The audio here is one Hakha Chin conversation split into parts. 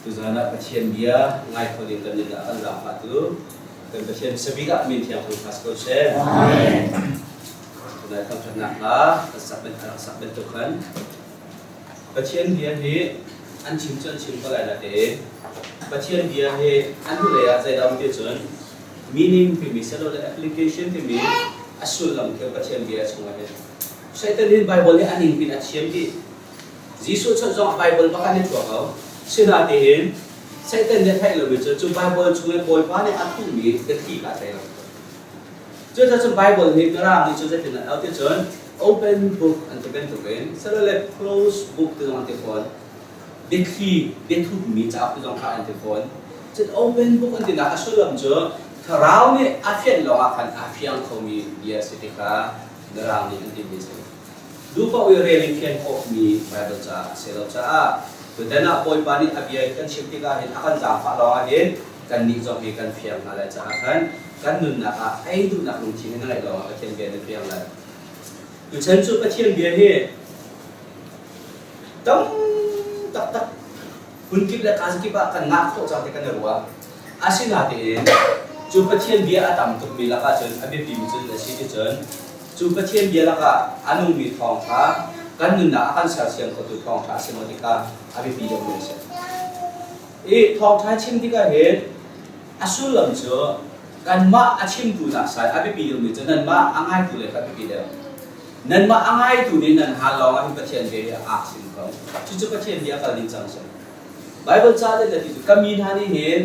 Tuzan ah Pathian bia ngai kho ding kan nun ah kan zaangfahtu kan Pathian sabik ah min thiang thangṭhat si ko seh. Amen. Tunai thangṭhatnak hla kan sak ban sak bantuk khan Pathian bia hi an chim cu an chim ko lai natein Pathian bia hi an hnulei ah zeidah um ti cun meaning timi silole application timi a sullam khi Pathian bia chungah hin Satan nih Bible hi a ningpin a thiam ti Jesuh chan zong Bible bak an i tuah ko. Sinain Satan nih a theih lomi cu cu Bible chung i Bawipa nih a thuhmi biathli kha a thei lo. Cucaah cun Bible nih Mirang nih cun zeitin an auh ti cun open book an ti bantukin silole closed book ti zong an ti fawn. Biathli, biathupmi cauk ti zong kha an ti fawn. Cun open book an tinak a sullam cu Thlarau nih a fianh lawngah khan a fiang khomi bia a si ti kha Mirang nih an timi a si. Duh paoh i rel in fian khawhmi Baibal ca a si lo caah tutan ah Bawipa nih a bia kan chim tikah hin a kan zaangfah lawngah hin kannih zong hi kan fiang hna lai caah khan kan nunnak ah ei duhnak lungthin hi na ngeih lawngah Pathian bia na fiang lai. Tuchan cu Pathian bia hi tam taktak hmunkip le kazakip ah kan ngah khawh cang ti kan i ruah. Asinain cu Pathian bia a tam tukmi lakah cun a biapimi cun a si ti cun Cu Pathian bia lakah a nungmi thawngṭha kan nunnak a kan sersiam khotu thawngṭha a si maw ti kha a biapi deuhmi a si. I thawngṭha chim tikah hin a sullam cu kanmah a chimtu nak sai a biapi deuhmi cu nanmah a ngaitu le kha a biapi deuh. Nanmah a ngaitu nih nan hal lawngah hin Pathian bia hi a sim ko. Cucu Pathian bia kal ding cang a si. Baibal ca le na ti cu ka mi hna nih hin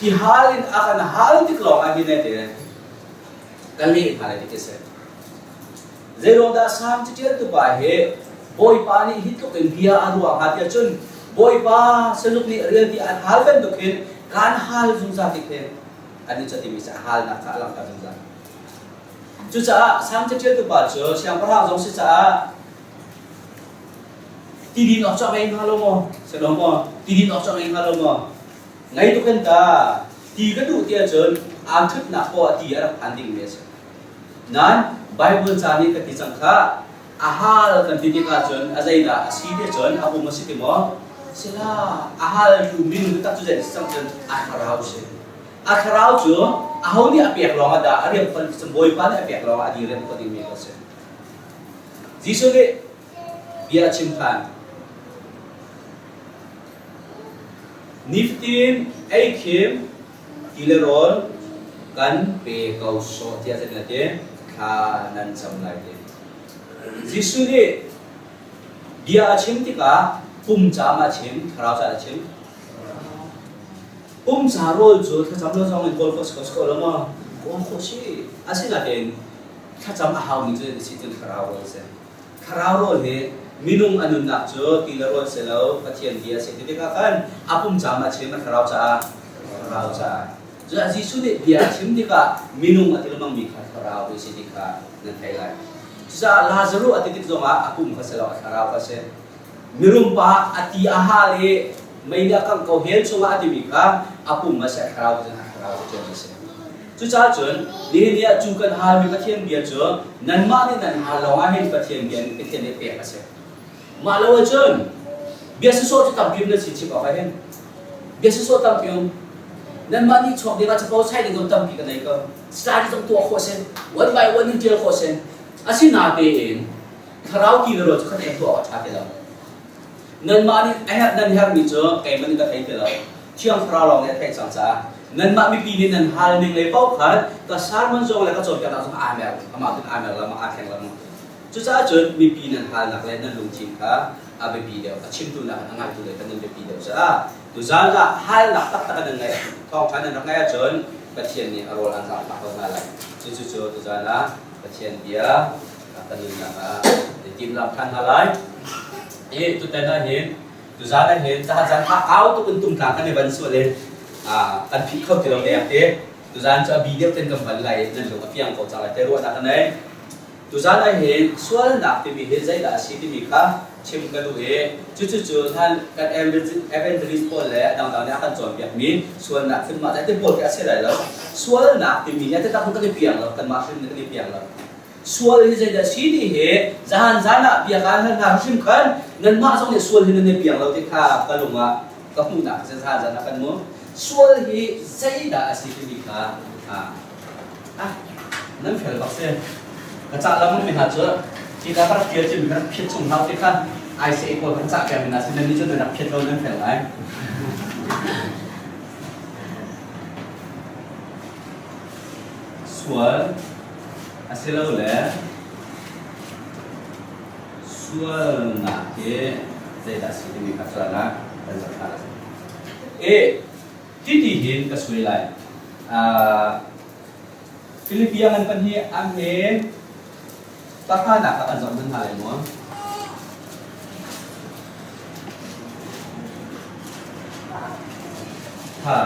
ti hal in a kan hal tik lawngah hin te ka leh hna lai ti khi si. Zeiruang dah Salm caṭialtu pa hi Bawipa nih hi tluk in bia a ruah hnga tiah cun Bawipa saluk nih rian ti an hal bantuk hin kaan hal zungzal ti khi an i timi cu a halnak kha a langhter zungzal. Cucaah Salm caṭialtu pa cu siangpahrang zong si caah ti din awk cu a ngei hnga lo maw? Si lo maw? Ti din awk cu a ngei hnga lo maw? Ngei tuk in ta ti ka duh ti ahcun aa ṭhutnak poah ti a rak phan dingmi a si. Nain Bible ca nih ka ti cang kha a hal kan ti tikah cun a zeidah a si ti cun a um a si ti maw? Sila a haltu min tak cu zei si cang cun a thlarau si. A thlarau cu aho nih a pek lawng ah dah a riam khon cun Bawipa nih a pek lawng ah a diriam khawh dingmi a si. Jesuh nih bia a chim ṭhan. Nifatin ei khim ti le rawl kan pe ko sawh tiah zeitin a ti? Thla nan cam lai ti. Jesuh nih bia a chim tikah pum ca ma a chim, thlarau ca a chim? Pum ca rawl cu thlacam lo zong in kawl khawh si ko si ko lo maw? Kawl khawh si. Asinain thlacam a haumi cu si cun thlarau rawl a si. Thlarau rawl hi minung a nunnak cu ti le rawl si lo, Pathian bia a si ti tikah khan a pum caah a chim, a thlarau caah thlarau caah. Cucaah Jesuh nih bia a chim tikah minung a ti lengmangmi kha thlarau hi a si ti kha nan theih lai. Cucaah Lazaruh a ti tik zongah a pum kha si lo, a thlarau kha a si. Mirum pa a ti a hal i mei nih a kangh ko hell chungah a timi kha a pum a si, a thlarau cu a thlarau cu a si. Cucaah cun nihin ni ah cu kan halmi Pathian bia cu nanmah nih nan hal lawngah hin Pathian bia nih Pathian nih pek a si. Mah lo ahcun bia sawsawh cu tampi um nan sin chim awk ah hin bia sawsawh tampi um nanmah nih chuak ding ah capo sai ding zong tampi ka nei ko study zong tuah khawh si one by one in tial khawh si asinatein thlarau ti le rawl cu khat em tuah awk a ṭha ti lo Nanmah nih a herh nan herhmi cu keimah nih ka thei ti lo. Thiang Thlarau lawng nih a theih cang caah nanmah mipi nih nan hal ning lei paoh khan ka sermon zong le ka cawnpiaknak zong aa mer amah cun aa mer lengmang aa thleng lengmang. Cucaah cun mipi nan halnak le nan lungthin kha a biapi deuh a chimtu nakin a ngaitu lei kha nan biapi deuh caah tuzaan ah halnak taktak nan ngeih thawngṭha nan rak ngeih ahcun Pathian nih a rawl an zaangfah ko hna lai. Cucu cu tuzaan ah Pathian bia kan nunnak ah timhlamh ṭhan hna lai. I tutan ah hin tuzaan ah hin cahan zan kha au tuk in tumtlang kan i van sual in kan phih kho ti lo dek te tuzaan cu a bi deuh ten kan van lai nan lung a fiang ko cang lai te ruahnak ka nei. Tuzaan ah hin sualnak timi hi zeidah a si timi kha chim ka duh i cucu cu hlan kan evangelist pawl le a dangdang nih a kan cawnpiakmi sualnak thil mah te pawl khi a si lai lo. Sualnak timi hi a taktak kan i piang lo kanmah hrim nih kan i piang lo. Sual hi zeidah si ti hi zahan zan ah bia kaan hal hna hrim khan nanmah zong nih sual hi nan i piang lo ti kha ka lung ah Ka hmuhnak ka zan zan ah kan mu. Sual hi zeidah a si timi kha ah nan fel bak si. Ka cah lam mi hna cu khi ka rak tial cim ka rak phiat chung hau ti kha ICA pawl kan cah piak mi hna si nan nih cun nan rak phiat lo nan fel lai. Sual asilole sualnak hi zeidah a si timi kha cuan ah kan zoh hna lai. E titi hin ka suai lai. Philippia ngan pan hi an he pahranak ah kan zoh hman hna lai maw? Ha.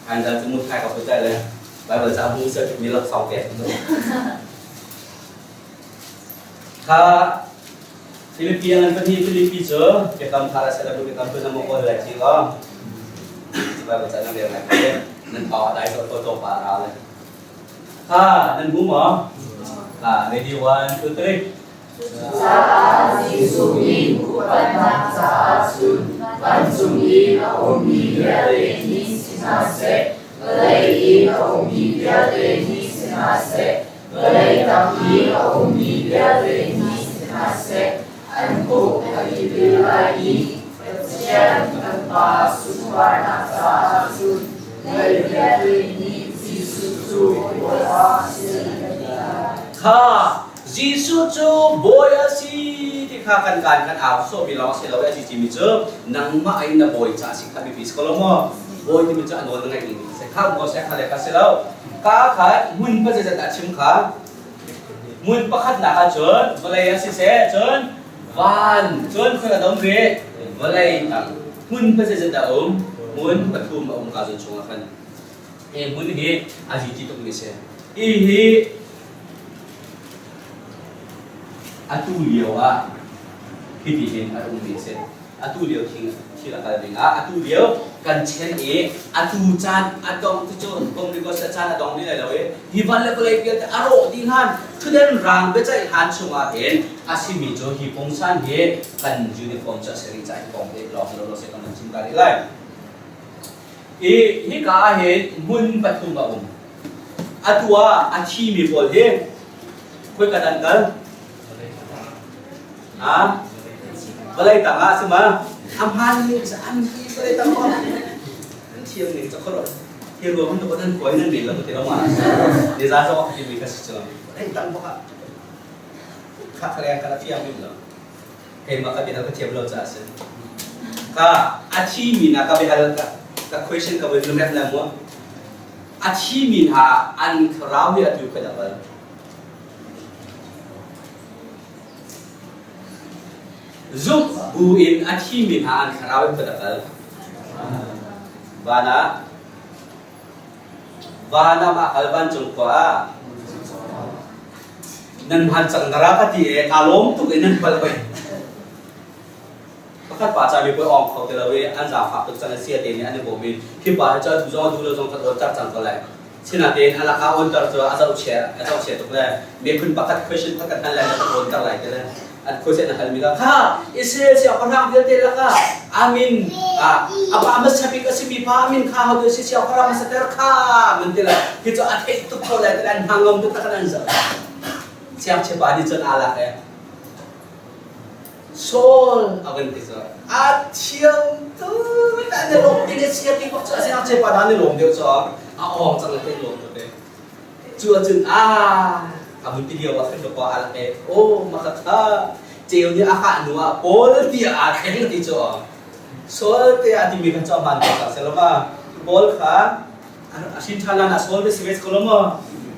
An zan cu muthai ka put lai le Baibal ca hmu sa mi laksawng pek Kha Philippi an pahnih Philippi cu biakam thar a ser biakam tu na mo kawl lai ci ko Baibal ca nan rel lai nan thawng a dai to to to pa ra le Ha nan hmu maw? Ha ready one two three. Cucaah Jesuh min upatnak caah cun vancung i a ummi vialte nih si hna seh, vawlei i a ummi vialte nih si hna seh, vawlei tang i a ummi vialte nih si hna seh, an khuk a i bil lai i Pathian kan Pa sunparnak caah cun lei vialte nih Jesuh cu Bawipa a si an ti lai. Kha Jesuh cu bawi a si ti kha kan kaan kan au sawhmi lawng si lo i a si timi cu nangmah in na bawi ca a si kha biapi si ko lo maw? Bawi timi cu a nawl na ngaih ding si. Kha maw si kha le kha si lo. Ka kha hmun pa zeizat dah chim kha? Hmun pakhatnak ah cun vawlei ah siseh cun van cun khoi ka dom rih vawlei tang hmun pa zeizat dah um? Hmun pathum a um ka zun chungah khan. Hi hmun hi a zi tuk mi si. Hi hi atu lio ah hiti hin a um mi a si. Atu lio thing thil a kal ding ah atu lio kan chen i atu caan a dong ti cu Comricos caan a dong dih lai lo i hi van le vawlei vialte a rawh dih hlan thuden rang biaceih hlan chungah hin a simi cu hi pungsan hi kan uniform cu a si rih caah hi kong hi lawng lo se kan chim ta rih lai. I hika ah hin hmun pathum a um. Atu ah a thimi pawl hi khoika dah an kal? Ah, vawlei tang ah a si ma? A hmaan ning an hi vawlei tang ah an thiam ning cu khoro. Hi ruang hin nan kawi nan rel lo ti lo ma? Ni za zawk timi kha si cu. Vawlei tang bak ah kha kha kha fiang lim lo. Keimah ka biahal ka thiam lo caah a si. Ka a thimi hna ka biahal ka, ka question ka voi rek na mu. A thimi hna an thlarau hi atu ka bal. Zumh bu in a thimi hna an thlarau hi ka bal. Van ah van ah mah kal vancung khua ah nan hman cang dara ka ti e kaa lawm tuk i nan palh hoi pakhat pa ca mi poi ong kho ti lo i an zaangfak tuk cang i sia te nih an i bawm i hi pa hi cu a duh zong a duh lo zong kan awn ter cang ko lai sinain a lak ah awn ter cu a zoh chia a zoh chia tuk le miphun pakhat question pakhat kan hal lai le kan awn ter lai ti le an question a hal mi kha Israel siangpahrang vialte lakah amin a pa hmasa bik a simi pa amin kha hotu si siangpahrang hmasa ter kha man ti le hi cu a theih tuk ko lai ti an hmang tuk tak an zoh siangchia pa nih cun aa lak e Saul a van ti cu a thiam tu an i lawm ding a sia ti bak cu a siangchia pa dah an i lawm deuh cu a awng cang le te lawm tuk e Cu ahcun a a vun ti lio ah khan ka pa a lak i aw maka kha ceu nih a kah hnu ah Paul tiah aa thleng ti cu Saul tiah a timi kha cu a hmaan ko cang seh ma Paul kha a hrin ṭhan lan ah Saul ve si ve ko lo maw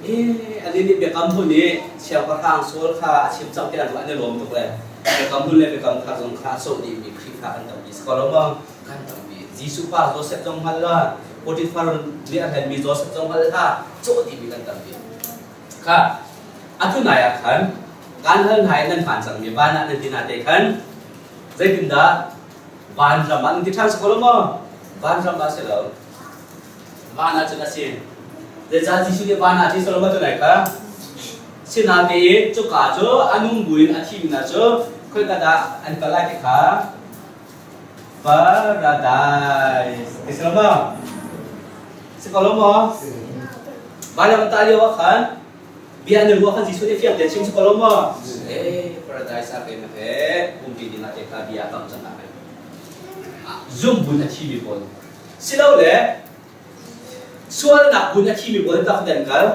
eh ani nih biakam hun i siangpahrang Saul kha a chim cang tiah an i lawm tuk le biakam hun le biakam thar zong kha a sawh dihmi Khrihfa kan tampi si ko lo maw kan tampi Jesuh pa Joseph zong hngal la Potiphar nih a hlenmi Joseph zong hngal hlah cawh dihmi kan tampi kha atu nai ah khan kan hal hna i nan hmaan cangmi van ah nan ti hna te khan. Zeitindah vanram ah nan ti ṭhan si ko lo maw? Vanram ah si lo. Van ah cun a si. Zeicah Jesuh nih van ah a ti lo maw tunai kha? Sinain cuka cu a nung buin a thimi hna cu khoika dah an kal lai ti kha paradise ti si lo maw? Si ko lo maw? Vailam tah lio ah khan bia na ruah khan Jesuh nih fiang tein chim si ko lo maw? Eh, paradise ah keimah he umpi ding ah te kha bia kam cang ah Zumhbun a thimi pawl silole sualnak bun a thimi pawl tak den kal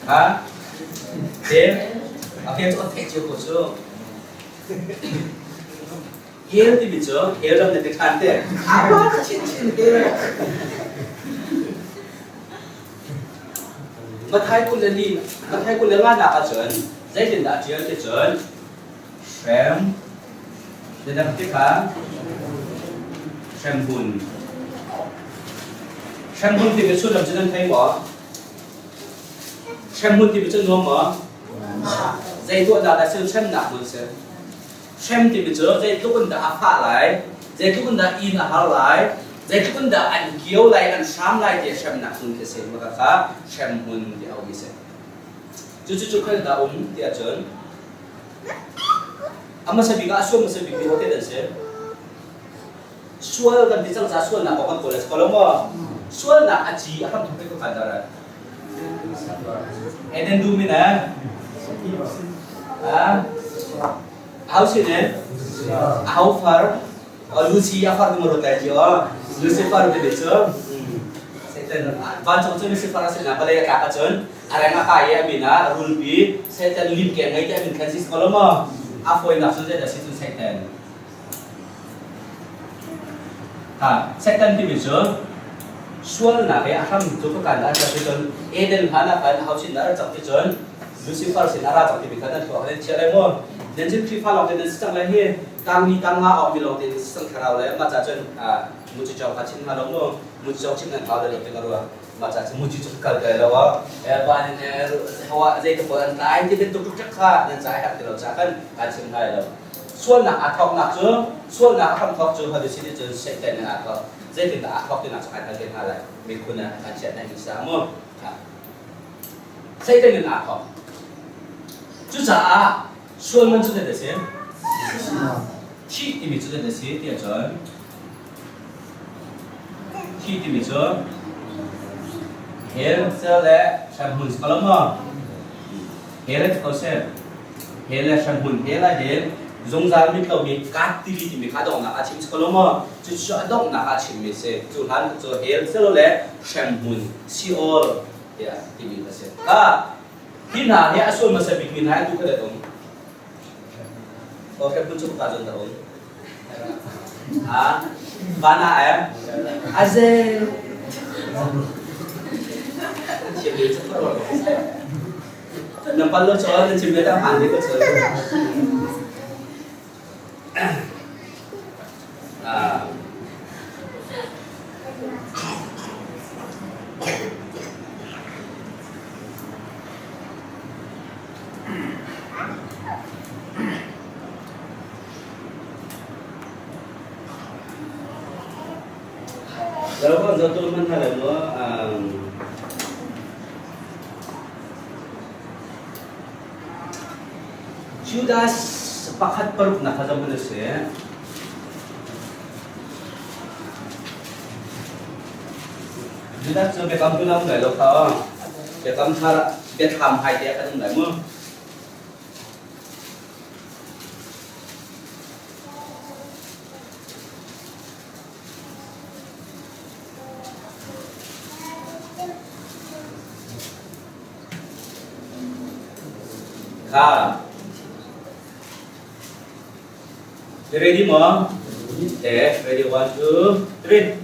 ha te okay cu an theih cio ko cu hell timi cu hell ram na ti than te apa chin chin hell Mathai 24 Mathai 25 nak ahcun zeitindah a ṭial ti cun hrem Zeidang ti kha hremhmun hremhmun timi sullam cu nan thei maw? Hremhmun timi cu nuam maw? Zei tuahnak dah sil hremnak hmun si? Hrem timi cu zeitluk in dah a fah lai, zeitluk in dah inn a har lai, zeitluk in dah an kio lai, an hram lai ti hremnak hmun khi si. Maka kha hremhmun ti a um si. Cucu cu khoi dah um ti ahcun A hmasa bik ah a sual hmasa bik mi hote an si? Sual kan ti cang caah sualnak kong kan kawl a si ko lo maw? Sualnak a ci a hramthawk hi kan dar ai. Eden dum in eh? Ah? How sin eh? How far? Lucy a far numero tai ji o. Lucifer te cu Satan vancung cu Lucifer a si na vawlei a tlak ahcun a reng a kai i a min ah rulpi Satan limkeng ngei ti a min khan si ko lo maw? A fawinak cu zeidah si cun Satan. Ha, Satan timi cu sualnak i a hram cu ka kan dah ti cun Eden hlan ah khan ho sin dah ra cak ti cun Lucifer sin a ra cak timi khan nan thluak nan chia lai maw? Nan cun Khrihfa lawng te nan si cang lai hi tangmi tang nga awk mi lawng te nan si cang thlarau le mah ca cun mucu kha chim hna lo mu mucu chim nan hau le lo ti ka ruah mah ca cu mucu cu kal kai lo ah van in hawa zei te pawl an tlai ti bantuk tuk kha nan ca herh ti lo ca kan kan chim lai lo sualnak aa thawknak cu sualnak a hramthawk cu hadi sin cun Satan in aa thawk zeitindah aa thawk tinak cu kai hal te hna lai miphun ah kan chiat na sa mu Satan in aa thawk cucaah sual man cu zeidah si thih timi cu zeidah si tiah cun Thi timi cu hell cel le hremhmun si ko lo maw? Hell ti ko seh. Hell le hremhmun hell ah hin zungzal mit lomi kat tili timi kha donghnak ah chim si ko lo maw? Cucu a donghnak ah chimmi si. Cu hlan cu hell cel le hremhmun Sheol tiah timi a si. Ka hi hna hi a sual hmasa bikmi hna hi tu kha um. O hremhmun cu ka zon dah um. Ha? Bana eh? Azel. Thiam le cu phar Na pal lo chaw na chim le ta phan ko chaw. Ah. Lawan zotu man hna lo Judas pakhat paruk nak kha zong a si. Judas cu biakam tu na um lai lo kha biakam thar biathlam hai te kan um lai mu. Kha. Ready maw? Okay, ready one, two, three.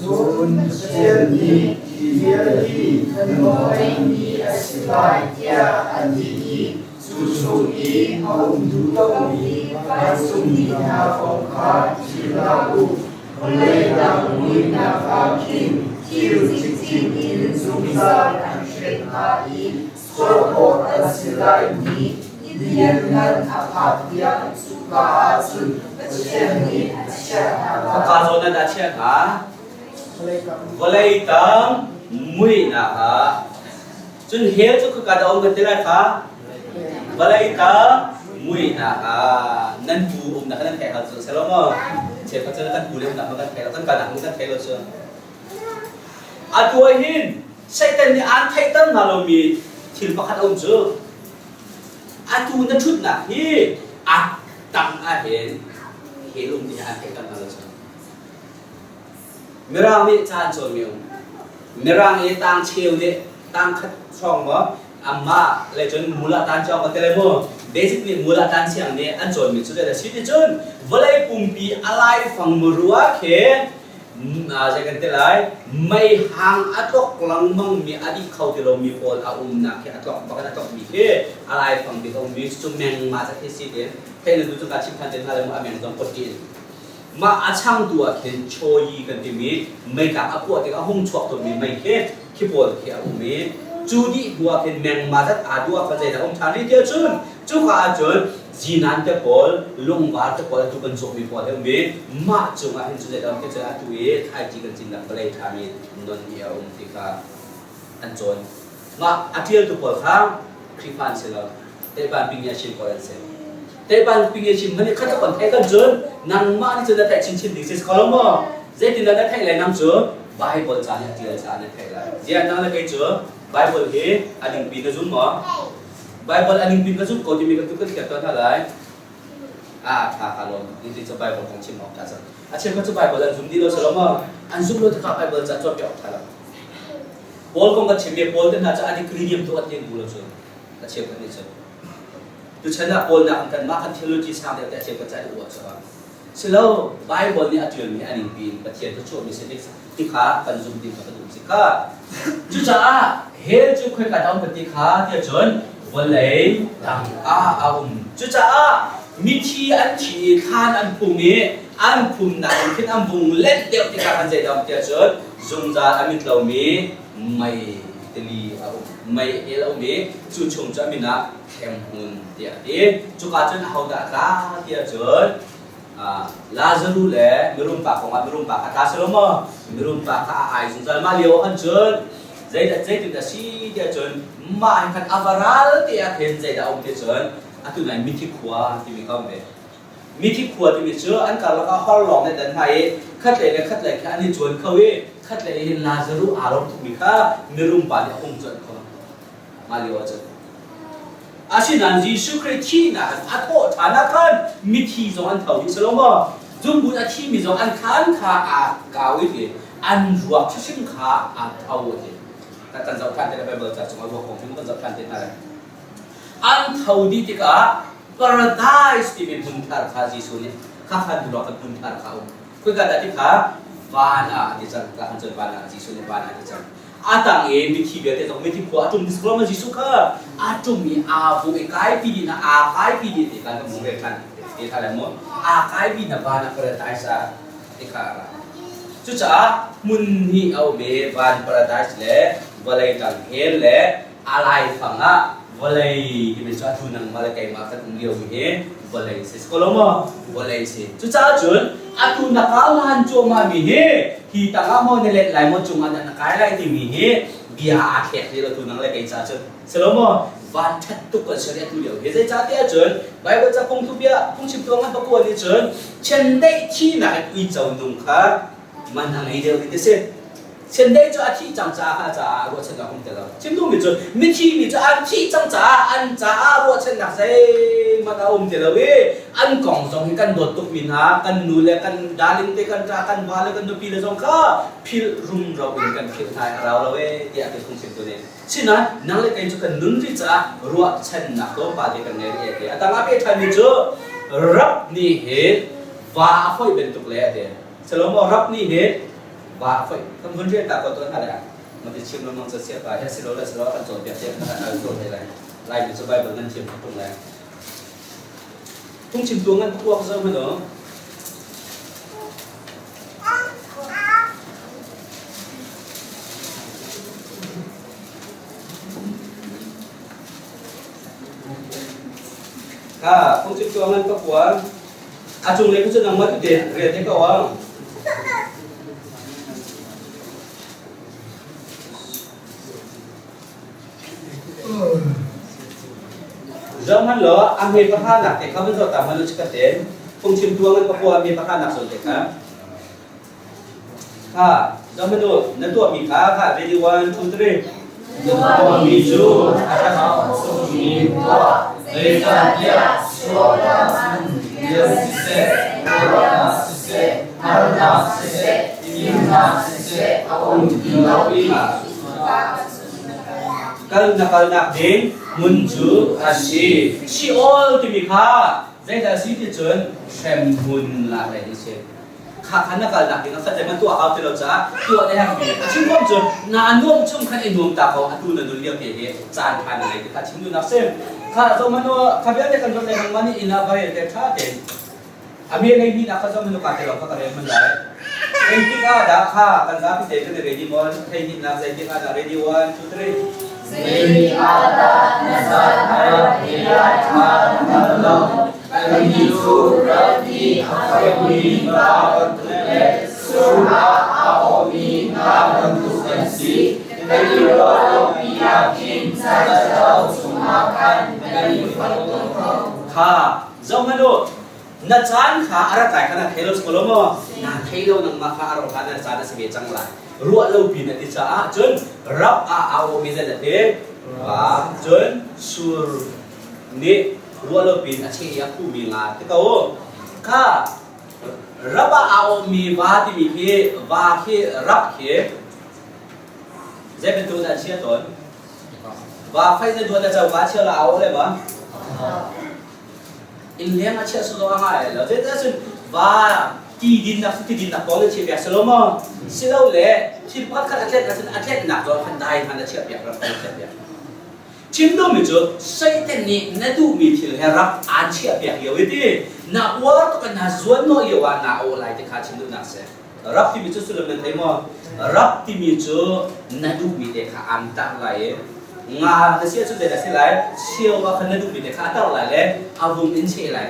Cun Pathian nih hi vialte nan a si lai tiah an ti i cu chung i a um duh lomi vancungmi hna kong kha thil hlah u. Vawlei dang muihnak ah khin thil cikcin in zungzal an hren hna i sawh khawh an si lai ni. Ni lianngan a phak tiang cuka ah cun Pathian nih a chiah hna lai. Khaka zawn ah dah chiah hna? Vawlei tang muihnak ah. Cun hell cu khaka dah um kan ti lai kha? Vawlei tang muihnak ah nan pu umnak nan theih hal cu si lo maw? Cheukhat cu kan pu le umnak kan thei lo, kan kanak kan thei lo cu. Atu ah hin Satan nih aan theihter hna lomi thil pakhat a um cu atu na ṭhutnak hi a tang ah hin hell um ti aan theihter hna lo cu. Mirang nih ca an cawnmi um. Mirang i tang cheu nih tang khat hrawng maw amah le cun mula tan cawng ka tele mu basic nih mula tan siang nih an cawnmi cu le si ti cun vawlei pumpi a laifang murua khi zei kan ti lai meihang a tlok lengmang mi a dih kho ti lomi pawl a umnak khi a tlok bak in a tlok mi khi a laifang bik a ummi cu meng ma ca khi si ti thei na tu cu ka chim than te hna le mu a meng zong pot in mah a changtu ah khin choyi kan timi meikang a puah tikah a hung chuak tawnmi mei khi khi pawl khi a um i cu dih hnu ah khin meng ma zat aa duh ah khan zeidah um ṭhan rih tiah cun cuka ah cun zinan te pawl lungvar te pawl atu kan cawkmi pawl he um i mah cungah hin cu zeidah um ti cun atu i thlaici kan cinnak vawlei ṭhami non hi a um ti kha an cawn mah a ṭialtu pawl kha Khrihfa an si lo Taipan ping chin pawl an si Taipan ping chin man khat kan theih kan cun nangmah nih cun na theih chinchin ding si ko lo maw zeitin dah na theih lai nang cu Bible ca nih a ṭial caah na theih lai ziah nang le kei cu Bible hi a ningpi na zum maw Bible a ningpi ka zum ko timi kan tu kan thiam tawn hna lai ah tha ka lawm ni cu Bible kong chim awk tha cang a cheu cu Bible an zum dih lo salo maw an zum lo tikah Bible ca cawnpiak awk tha lo Paul kong kan chim i Paul te hna cu a degree niam tu an tin bu lo cu a cheu kan nih cu tuchan ah Paul nak kan mah kan theology sang deuh te a cheu kan ca i uah cu silo Bible nih a ṭialmi a ningpi in Pathian cu chuahmi si ti kha kan zum ti kha kan um si kha cucaah hell cu khoika dah um kan ti kha tiah cun vawlei tang ah a um cucaah mithi an thi i thlan an phum i an phumnak in khin an vung let deuh tikah kan zeidah um tiah cun zungzal a mit lomi mei tili a um mei el a um i cu chung cu a min ah hremhmun tiah a ti. Cuka cun ahodah a tla tiah cun Lazaruh le mirum pa kongah mirum pa kha tla si lo maw? Mirum pa kha a ai zungzal. Mah lio ah khan cun zeidah zeitin dah si tiah cun mah hin khan a va ral te ah khin zeidah a um ti cun atu nai mithi khua timi kha um ve. Mithi khua timi cu an karlak ah hor lawng nih dan hna i khatlei le khatlei kha an i cuan kho i khatlei hin Lazaruh aa lawm tukmi kha mirum pa nih a hung cuanh kho. Mah lio ah cun Asinain Jesuh Khrih thihnak in a thawh ṭhan ah khan mithi zong an tho dih si lo maw? Zungbun a thimi zong an khaan kha aa kau i ti an ruak hrimhrim kha aa tho a ti. Kan zoh ṭhan te lai Baibal ca cungah ruak kong hi kan zoh ṭhan te hna lai. An tho dih tikah paradise timi hmun thar kha Jesuh nih kha khan ruak kan hmun thar kha a um. Khoika dah ti kha van ah a ti cang. Ka han cun van ah Jesuh nih van ah a ti cang. A tang i mithi vialte zong mithi khua a ṭum Jesuh Jesuh kha a ṭum i aa vung i kaipi dih na aa kaipi dih ti kan mung rel ṭhan ti kha le mu aa kaipi na van ah paradise ah ti kha a ra cucaah hmun hnih a um i van paradise le vawlei tang hell le a laifang ah vawlei timi cu atu nangmah le keimah kan um lio mi hi vawlei si ko lo maw vawlei si cucaah cun atu na kau han cuahmah mi hi hi tangah maw na let lai maw cungah dah na kai lai timi hi bia aa thlek ti lo tu nang le kei ca cun si lo maw van ṭhat tuk kan si atu lio hi zeicah tiah cun Bible ca phung bia phungchim tuang an pakua nih cun chiandeih thihnak in uico nung kha man a ngei deuh ti si Chiandeih cu a thih cang caah caah ruahchannak um ti lo. Chim duhmi cu mithi mi cu an thih cang caah an caah ruahchannak zeihmanh a um ti lo i an kong zong hi kan dawt tukmi hna kan nu le kan darling te kan ṭa kan va le kan nupi le zong kha philh rumro in kan philh hna i a rau lo ee tiah ti phungchimtu nih. Sinain nang le kei cu kan nun rih caah ruahchannak tlawmpal te kan ngei rih ti. A tang ah peh ṭhanmi cu rap nih hin va a foih bantuk le a ti. Salomo rap nih hin va a foih kan vun rian ta ko tuan hna le ma ti chim lengmang ca sia pa he si lo le si lo kan cawnpiak tiah kan al tuan te lai lai mi cu bible nan thiam tung lai phungchim tu ngan kuak zo hmano Kha phungchimtu a ngan ka kua. A cunglei cu nangmah tete rel te ko ah. Zohhmanh law a hme pahranak te kha van zoh ta hmanh u chikkhat tein phungchimtu a ngan pakua a hme pahranak zawn te kha. Kha zohhmanh u na tuahmi kha kha ready one two three. Na tuahmi cu a ṭha mi tuah zeicahtiah sualnak in rian siseh, ruahnak siseh, harnak siseh, fimnak siseh a um ti lo i Kal na kalnak ding hmun cu a si. Sheol timi kha zeidah a si ti cun hremhmun lak lei a si. Kha kha na kalnak ding a khat le man tuah hau ti lo caah tuah na herhmi a chim kom cun naa nuam chung khan i nuam ta ko atu na nun lio te hi caan ṭha na ngei ti kha chim duhnak sim. Kha zohmanh u kha vialte kan ruat le nangmah nih inn ah va rel te ṭha tein A mi lei hnih nak kha zong nuka te lawng kha ka rel hman lai. Zeitik ah dah kha kan zapi te kan i ready maw? Thei nak zeitik ah dah ready? One, two, three. Zeitik ah dah na zat a rat te lai kha na hngal lo. Kannih cu rat i a fekmi va bantuk le sur ah a awmi nga bantuk kan si. Kan i ruah lopi ah khin cacato chungah khan kan i fonh ko. Kha zohhmanh u, na caan kha a rat lai kha na thei lo si ko lo maw? Na thei lo nangmah kha a rauh hlan na caan a si ve cang lai. Ruah lo pin a ti caah cun rap ah aa awmi zan a ti. Va cun sur nih ruah lo pin a cheh i a khuhmi nga ti ko. Kha rap ah aa awmi va timi khi va khi rap khi zei bantuk dah an chia tawn? Va fai na duan na co ka chia la aa aw le ma? Innleng a chiah sawsawh a ngai lo. Zeicahcun va ti dinnak ti dinnak pawl na chiah piak si lo maw? Silole thil pakhat khat a tlet ahcun a tletnak zawn khan dai hmanh na chiah piak rak na chiah piak. Chim duhmi cu Satan nih na duhmi thil he rak aan chiah piak lio i ti na uar tuk in na zuan hnawh lio ah naa awh lai ti kha chim duhnak si. Rap timi cu sullam nan thei maw? Rap timi cu na duhmi te kha aan tar lai i nga na si ahcun zeidah si lai? Cheu ah khan na duhmi te kha a tar lai le a vung in cheh lai.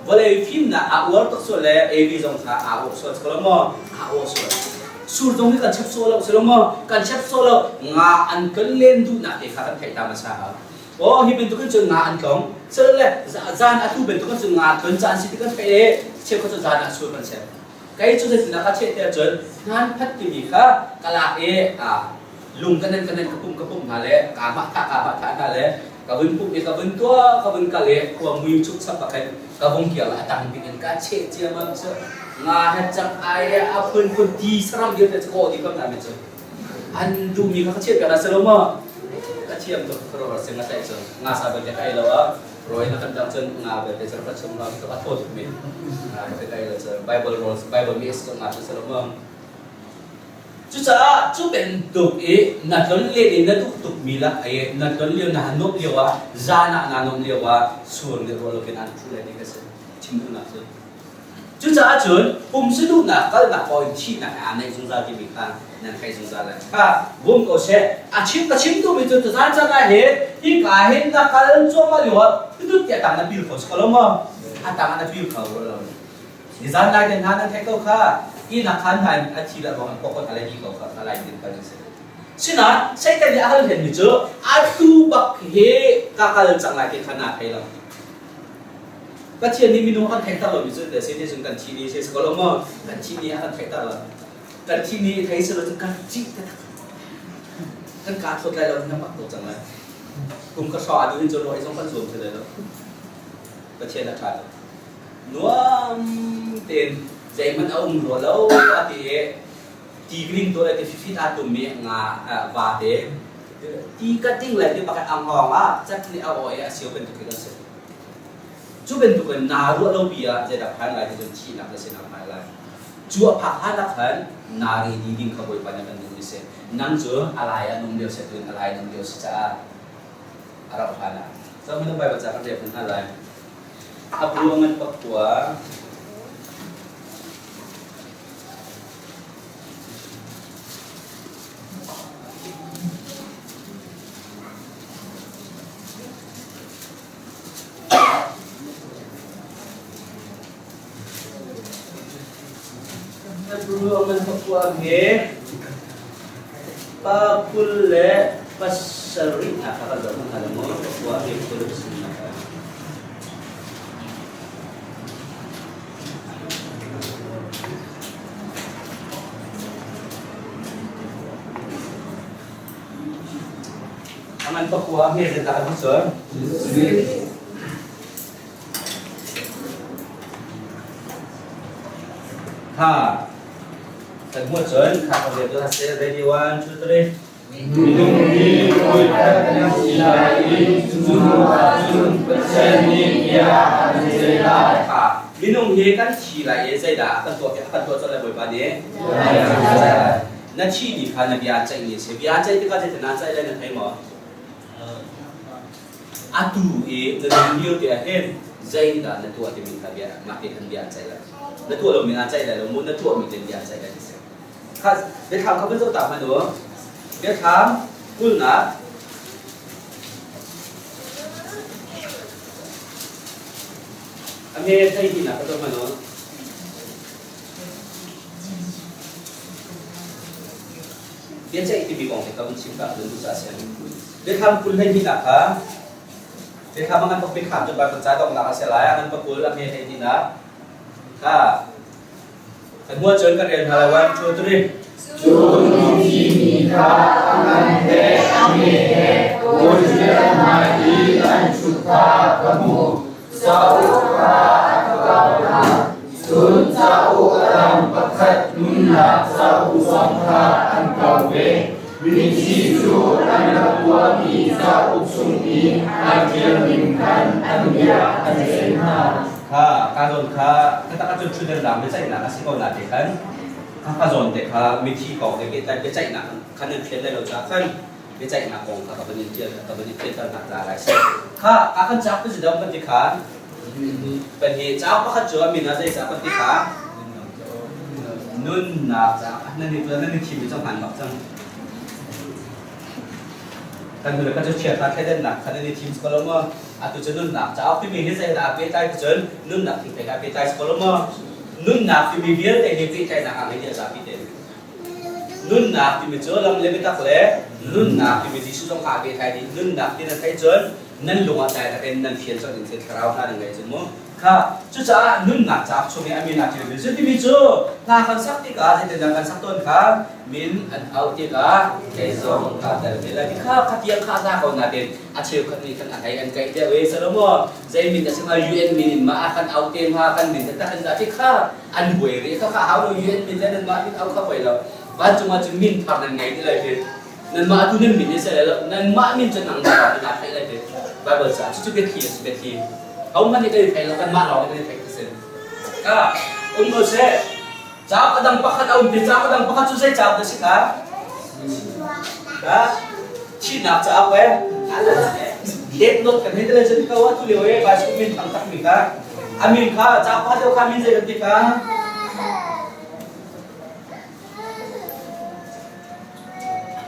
Vawlei fimnak aa uar tuk sual le AV zong kha aa uar sual si lo maw? Aa uar sual. Sur zong hi kan chep sawh lo si lo maw? Kan chep sawh lo. Nga an kan len duhnak te kha kan theih ta hmasa hau. Oh, hi bantuk in cun nga an tlong. Sile zan atu bantuk in cun nga tlon caan si ti kan theih i cheukhat cu zan ah sur kan chep. Kei cu zeitindah ka cheh tiah cun hnan phat timi kha ka lak i lung ka nen ka nen ka pumh ka pumh hna le kaa mah thah kaa mah thah hna le ka vun pumh i ka vun tuah ka vun kal i khua mui chukchap ah khin ka vung kir la a tang bik in ka cheh ciammam cu nga he cang ai he a phunphun ti saram vialte cu ka awh dih ko hna mi cu an duhmi kha ka chiah piak hna si lo maw ka thiam tuk khuaruahhar sing a tlaih cun nga sa belte ka ei lo ah rawi na kan dang cun nga belte cu ka chung nga a thaw tuk mi nga belte ka ei lo cun Bible rolls Bible mi is nga cu si lo maw Cucaah cu bantuk i na tlon len i na duh tukmi lak i na tlon lio na nuamh lio ah zan ah naa nuamh lio ah sur nih ruah loin an phu lai ti ka si chim duhnak cu. Cucaah cun pumsa duhnak kalnak paoh in thihnak he aa naih zungzal timi kha nan theih zungzal lai. Kha vum ko seh. A chim ka chim duhmi cu tuzan caan ah hin hika hin na kal cuahmah lio ah tutut ti a tang na pil kho si ko lo maw? A tang ah na pil kho rua lo. Nizan lai te hna nan theih ko kha ihnak khan hna in a thi le ruang in kokot a le di ko kha a lai tin kal si. Sinain Satan nih a hal hlenmi cu atu bak hi ka kal cang lai ti kha naa thei lo. Pathian nih minung a kan theihter lomi cu te si cun kan thi ni si ko lo maw? Kan thi ni a kan theihter lo. Kan thi ni thei si lo cun kan cih taktak. Kan kaa thawt lai lo na mak tuk cang lai. Kum ka hra a duh in cun ruah i zong kan zuam ti lai lo. Pathian a ṭha tuk. Nuam tein zeihmanh a um rua lo a ti i ti green to le ti fifit aa tummi nga vate ti ka ding le ti pakhat a ngawng ah cat nih a aw i a sio bantuk khi kan si. Cu bantuk in naa ruah lo bi ah zeidah phan lai ti cun thihnak na sinak phan lai. Cu a phak hlan ah khan naa ready ding kha Bawipa nih kan duh mi si. Nang cu a lai an um lio si tuin a lai an um lio si caah a rauh hlan ah. So minung Bible ca kan rel hna lai. A bu a ngan pakua. Hebrew a ngan pakua he pa 27 nak kha kan zoh hna lai maw? Pakua he 27 nak kha. A ngan pakua he zeidah a cun? Kha kan hmuh cun kha ka rel tuah seh. Ready one two three. Minung hi voikhat kan si lai i cu hnu ahcun Pathian nih bia a kan ceih lai. Kha minung hi kan thi lai i zeidah kan tuah kan tuah colh lai Bawipa nih? Na thi ni kha na bia ceih ni a si. Bia ceih tikah zeitin naa ceih lai na thei maw? Atu i na nun lio te ah hin zeidah na tuah timi kha bia mah te khan bia an ceih lai. Na tuah lomi an ceih lai lo mu, na tuahmi ten bia an ceih lai ti si. Kha biathlam kha van zoh ta hmanh u. Biathlam kulnak a me thei hinak ka zoh hmanh u. Biaceih timi kong hi ka vun chim ta ahcun duh ca a si. Biathlam 20 hleinihnak kha biathlam a ngan bak biathlam cu Baibal ca donghnak a si lai. A ngan pakul a hme hleihnihnak kha kan hmuh ahcun kan rel hna lai. One, two, three. Cun mithi mi kha a ngan he a hme he Bawipa hmai i an ṭhut kha ka hmuh. Cauk kha a kau hna. Cun cauk a dang pakhat nunnak cauk zong kha an kau ve. Mithi cu an rak tuahmi cauk chung i aa ṭial ning khan an bia an ceih hna. Kha ka zawn kha taktak ahcun ṭhutdan raang biaceihnak a si ko na te khan kha ka zawn te kha mithi kong he pehtlai biaceihnak khan nan fian lai lo caah khan biaceihnak kong kha ka van in ṭial ka van in fianter hna ta lai si. Kha a kan cauk cu zidong kan ti kha kan hi cauk pakhat cu a min ah zei cauk kan ti kha Nunnak caah nan i nan i thim i cang hman bak cang. Kan hnu le kha cu chiat hna thleidannak kha nan i thim ko lo maw? Atu cu nunnak cauk timi hi zeidah aa pehtlai ti cun nunnak thingthei he aa pehtlai ko lo maw? Nunnak timi vialte hi pehtlaihnak aa ngei dih a zapi te. Nunnak timi cu lam le biatak le nunnak timi Jesuh zong kha aa pehtlai dih. Nunnak ti nan theih cun nan lung ah dai takin nan fian colh ding thlarau hna nan ngei cun mu. Kha cucaah nunnak cauk chung i a min aa ṭialmi cu timi cu hla kan sak tikah zeitindah kan sak tawn kha min an auh tikah kei zong kaa tel ve lai ti kha khatiang kha a za ko nain a cheukhat nih khan a hlei an kaih deuh i Salomo zei min a si hnga UN min in mah a kan auh te hnga kan min taktak in dah ti kha an buai rih kha kha hau lo UN min le nanmah min auh kha poi lo vancung ah cun min thar nan ngei ti lai khi nanmah atu nan min in si lai lo nanmah min cu nangmah in aa theih lai ti Bible caah cucu biathli a si biathli Hohmanh nih kan i thei lo, kanmah lawng nih kan i theih ti si. Ka um ko seh. Cauk a dang pakhat a um ti. Cauk a dang pakhat cu zei cauk dah si kha? Ka thihnak cauk eh. Death note kan hei ti lai cun ko atu lio e bicycle min thang tak mi kha. A min kha cauk pakhat deuh kha min zei kan ti kha?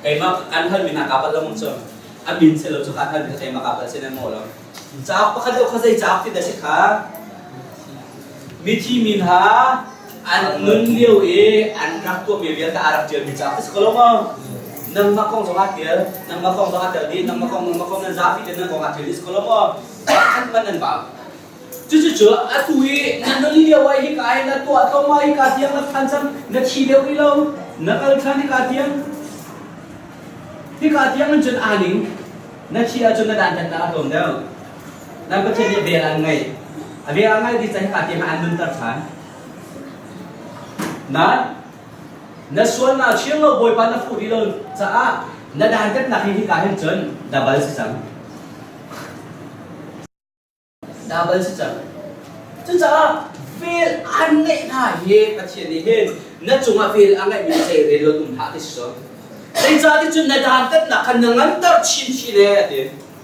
Keimah an hal mi hna ka palh lo mong cu. A min si lo cu ka hal mi keimah ka palh si nan maw lo. Cauk pakhat deuh kha zei cauk ti dah si kha? Mithi mi hna an nun lio i an rak tuahmi vialte aa rak ṭialmi cauk ti si ko lo maw? Nangmah kong zong aa ṭial, nangmah kong zong aa tel dih, nangmah kong, nangmah kong nan zapi te nan kong aa ṭial dih si ko lo maw? Pakhat hmanh nan vau. Cucucu atu i na nun lio ah hika i na tuah tlawmah hika tiang na phan cang, na thi deuh rih lo, na kal ṭhan hika tiang. Hika tiang in cun aa ning. Na thi ahcun na dantatnak a tlawm deuh. Nan Pathian nih vel an ngeih. A vel a ngeih dih cang hika tiang ah an nunter ṭhan. Nain na sualnak chim lo Bawipa na fuh rih lo caah na dantatnak hi hika hin cun double si cang. Double si cang. Cucaah vel an ngeih hna hi Pathian nih hin na cungah vel a ngeihmi zei rel lo um hlah ti si cu. Zeicahtiah cun na dantatnak kha na nganter chinchin ee a ti.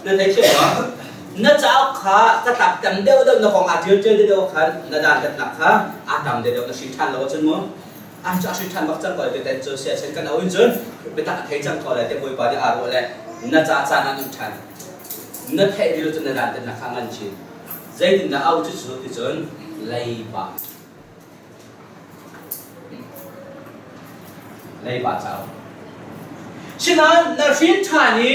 Na theithiam maw? Na cauk kha catlap tam deuhdeuh na kong aa ṭial ṭial deuhdeuh khan na dantatnak kha aa tam deuhdeuh na hrin ṭhan lo ahcun mu a cu a hrin ṭhan bak cang ko lai ti cu si ahcun kan au in cun biatak a thei cang ko lai tiah Bawipa nih aa ruah le na ca caan ah nun ṭhan. Na theih dilo cun na dantatnak kha ngan chin. Zeitindah au cu cu ti cun leiba. Leiba cauk. Sinain na hrin ṭhan i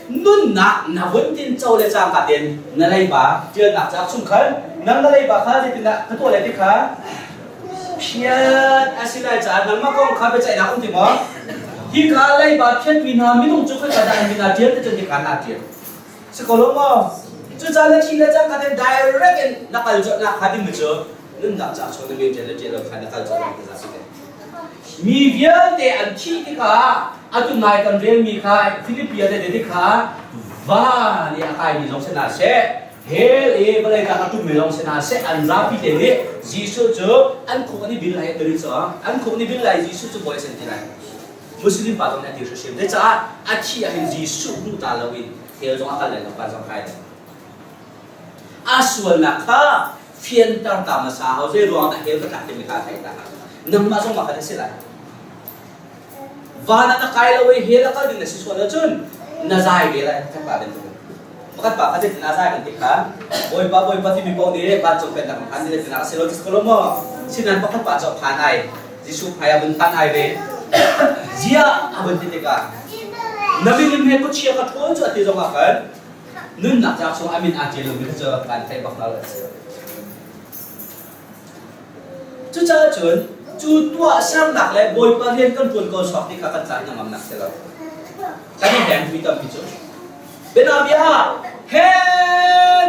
nunnak na vun tinco le cangka tein na leiba ṭialnak cauk chung khan nang na leiba kha zeitindah ka tuah lai ti kha phiat a si lai caah nangmah kong kha biaceihnak um ti maw? Hika leiba phiatmi hna minung cu khoika dah an min aa ṭial ti cun hika naa ṭial. Si ko lo maw? Cucaah na thi le cangka tein direct in na kal colhnak hnga dingmi cu nunnak cauk chung na min ṭial le ṭial lo kha na kal colh ti si te. Mi vialte an thih tikah atu nai kan relmi kha Philippia le Dedi kha van i a kaimi zong si hna seh, hell i vawlei tang a ṭummi zong si hna seh, an zapi te nih Jesuh cu an khuk an i bil lai a ti cu an khuk an i bil lai Jesuh cu bawi a si an ti lai. Muslim pa zong nih a ti hrimhrim. Zeicah a thih ahhin Jesuh hmuh ta loin hell zong a kal lai lo, van zong kai lai. A sualnak kha fianter ta hmasa hau zei ruang dah hell ka tlak timi kha a theih ta nangmah zong mah kha na si lai van ah na kai lo i hell a kal ding na si sual ahcun na zai ve lai pakhat pa bantuk pakhat pa kha zeitin a zai kan ti kha bawipa bawipa timi paoh nih vancung pennak phan ni zeitin a si lo ti ko lo maw sinan pakhat pa cu a phan ai Jesuh hmai ah vun phan ai ve zia a vun ti tikah na milim he khuachia ka ṭhawl cu a ti zong ah khan Nunnak cauk chung a min aa ṭial lomi kha cu kan theih bak hna lo an si. Cucaah cun cu tuahsernak le Bawipa rian kan ṭuan ko sawk ti kha kan caan hnangamnak si lo. Kan i hleng mi tampi cu. Bianabia ah he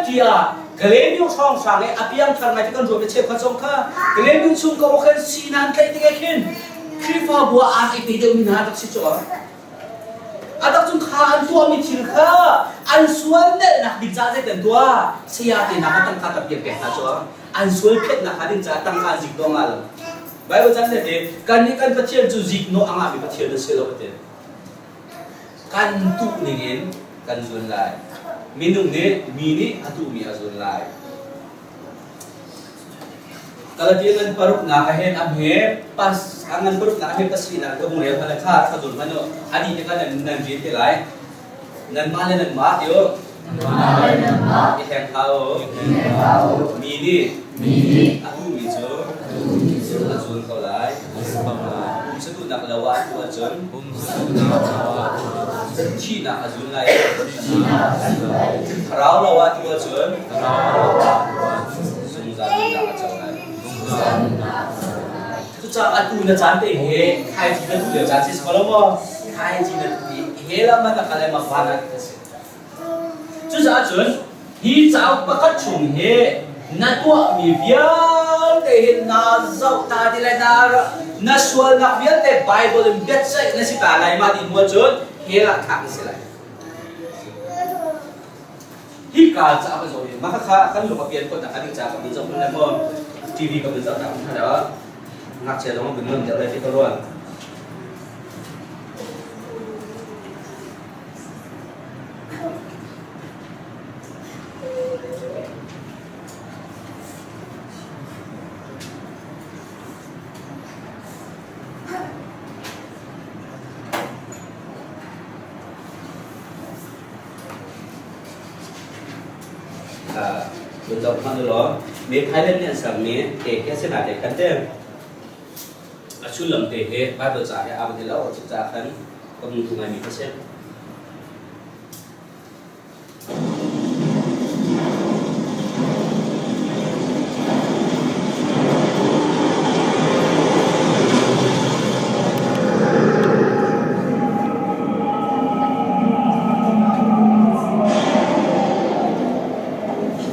tiah Galenium hrawnghrang i a piangthar ngai ti kan ruat i cheukhat zong kha Galenium chung ko khan sinan tlaih tikah khin Khrihfabu ah aa pe deuhmi hna rak si cu. A tak cung kha an tuahmi thil kha an sual nelhnak ding caah zeitin an tuah? Saya te hna kha tangka tampi an pek hna cu. An sual phiatnak hnga ding caah tangka an ziknawh nga lo. Bible chan le te kannih kan Pathian cu ziknawh a ngahmi Pathian a si lo a ti. Kan tuh ningin kan zun lai. Minung nih mi nih a tuhmi a zun lai. Galatian ngan paruknak ah hin a hme pas a ngan paruknak a hme pasarihnak ka hung rel hmanh kha kha zul hmanh u a dih tikah nan nan rian te lai nanmah le nanmah ti u i hleng hlah u mi nih a duhmi cu a zul ko lai pumsa duhnak lo ah a tuah ahcun thihnak a zul lai thlarau lo ah tuah ahcun zungzal nunnak a co lai. Cucaah atu na caan te hi thlaici na duh lio caan si ko lo maw? Thlaici na duh i he lam ah na kal ai ma van ah ti si. Cucaah cun hi cauk pakhat chung hi na tuahmi vialte hi na zoh ta ti lai na na sualnak vialte Bible in biaceih na si ta lai ma ti hnu cun hell ah thlak na si lai. Hika ca ka zoh i mah kha kan lung a pian khawhnak hnga ding caah ka vun zoh hmanh le maw TV ka vun zoh tak hmanh ah ngakchia zong an vun nuam deuh lai ti ka ruah. Vun zoh hmanh u law me Thailand nih an sermi te khi a si na te khan te a sullam te hi Bible ca he aa van i lo cucaah khan ka hmu tu ngaimi kha si.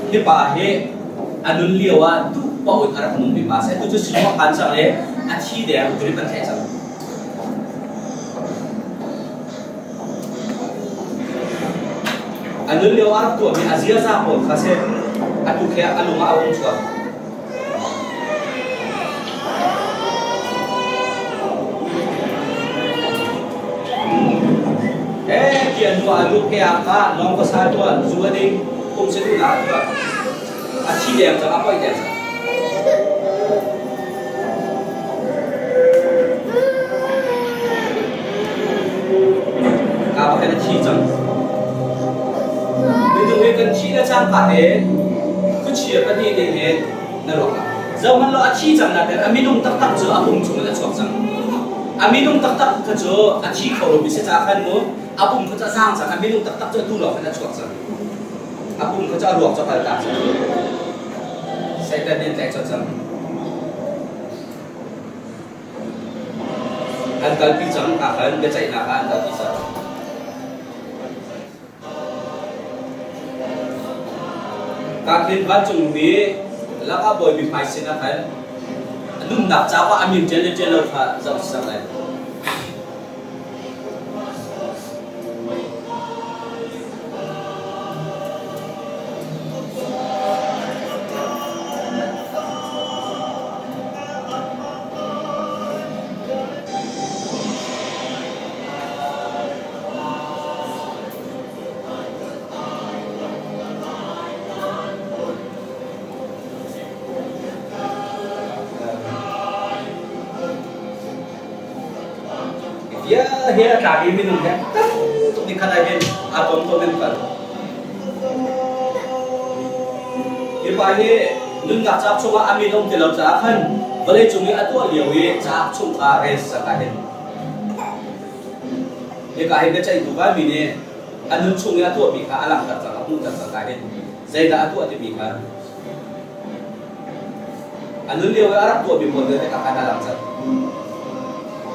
Hi pa hi a nun lio ah duh paoh in a rak nungmi pa a si. Atu cu sizung a phan cang i a thi deng drip an thlaih cang. A nun lio ah a rak tuahmi a ziaza pawl kha si atu khi a lung ah a hung chuak. Eh, tiah nu a lu ke ah kha lawng ka sa tuah, zu a ding, kum si duhnak a tuah. A thi deng cang, a poih deng cang. Ka pakhat a thi cang. Minung hi kan thi le cangka te khuachia pahnih nih hin na ruak ah. Zohhmanh law a thi cang nain a minung taktak cu a pum chung in a chuak cang. A minung taktak kha cu a thi kho lomi si caah khan mu a pum kha cu a zaang cang. A minung taktak cu atu lawng khan a chuak cang. A pum kha cu a ruak cu a kaltak cang. Satan nih an tlaih colh cang. An kalpi cang ah khan biaceihnak ah an kalpi cang. Kakhin vancungmi lakah bawipi hmai sinah khan a nunnak cauk ah a min ṭial le ṭial lo kha zoh sak lai. Hi a tlak i minung he tam tuk ni khat ai hin aa tom ko nan kal. Hi pa hi nunnak cauk chungah a min um ti lo caah khan vawleicung i a tuah lio i cauk chung kha rel sak ah hin Hika hi biaceihtu vanmi nih a nun chung i a tuahmi kha a langhter cang, a hmuhter cang. Ka hin zeidah a tuah timi kha a nun lio i a rak tuahmi pawl vialte kha khan a lang cang.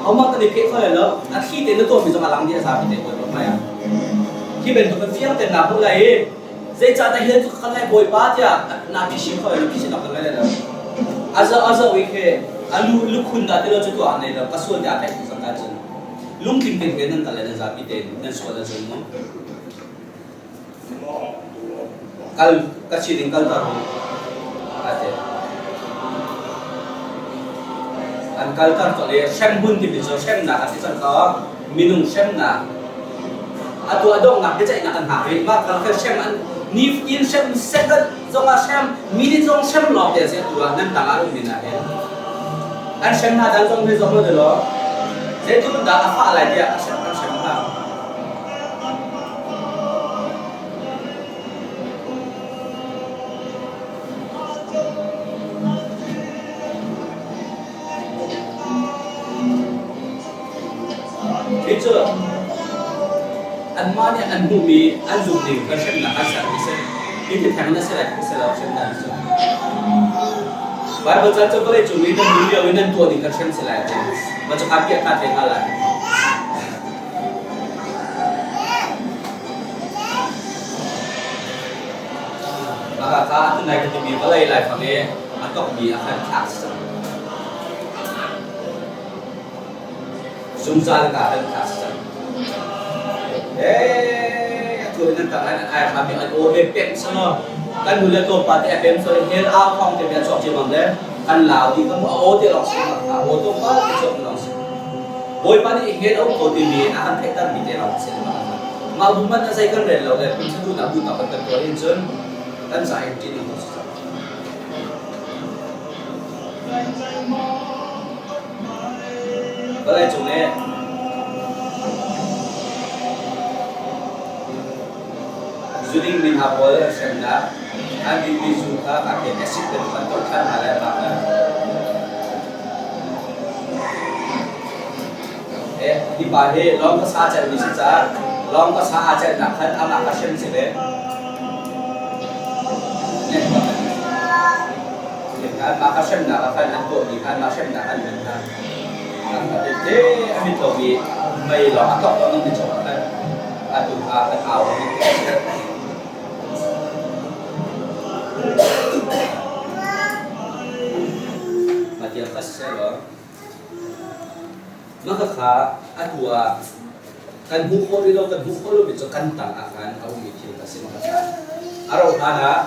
Hohmanh kan i pheh kho lai lo, a thli tein na tuahmi zong a lang dih a zapi te bawipa hmaiah. Hi bantuk in fiang tein naa hmuh lai i zeicahdah hi cu kan lai bawipa tiah naa phisin kho lai lo, phisin awk kan ngei lai lo. A zoh a zoh i khi a lu lukhun dah ti lo cu tuah a nei lo, ka sual tiah a theih cang ka cun. Lungtling tein ke nan kal le nan zapi tein nan sual ahcun mu kal ka chin in kal tar u ate an kalter to le hremhmun timi cu hremnak a si cang ko minung hremnak atu a donghnak biaceihnak an hngak rih mah kha hrem an ni in hrem second zong ah hrem minute zong hrem lawng te a si atu ah nan tang ah um min ah hin an hrem hna dan zong hi zong lo law zeitluk dah a fah lai tiah a hrem an hrem hna Hi cu anmah nih an hmuhmi an zumhning kan hremnak an sermi si. Hi ti theng na si lai si lo hremnak cu. Bible ca cu vawlei cung i nan nun lio i nan tuah ding kan hrem si lai ti. Mah cu kaa piah kaa te hna lai. Mah ka atu nai ka timi vawlei laifang i a tokmi a khan thlak si cang. Zungzal ka kan thlak si cang. Eh, atu in nan tang an ai hram i an aw he pek sano. Kan nu le tlawmpa te a pem so hel au khong te bia chuak ciamam le kan lau di ka mu a aw te lawng si ma aw tlawmpa te chuak lawng si. Bawipa nih hel a um ko timi a kan theihter mi te lawng si ma. Mah bu man a zei kan rel lo le phun duhnak duhnak kan kan tuah hin cun kan ca in ṭih nung si cang. Vawlei cung i zuding mi hna pawl an hremnak an dinmi zu kha kaa pek acid bantuk an tawh ṭhan hna lai bak le hi pa hi lawng ka sa celhmi si caah lawng ka sa aa celhnak khan amah ka hrem si ve. Anmah ka hremnak ah khan an tuahmi kha anmah hremnak an min kha te a mit lomi mei lawng a tok lawng in chungah khan atu kha kan au Matiang kha siseh law mah kha atu ah kan hmuh khawh rih lo kan hmuh khawh lomi cu kan tang ah khan a ummi thil kha si ma kha a rauh hlan ah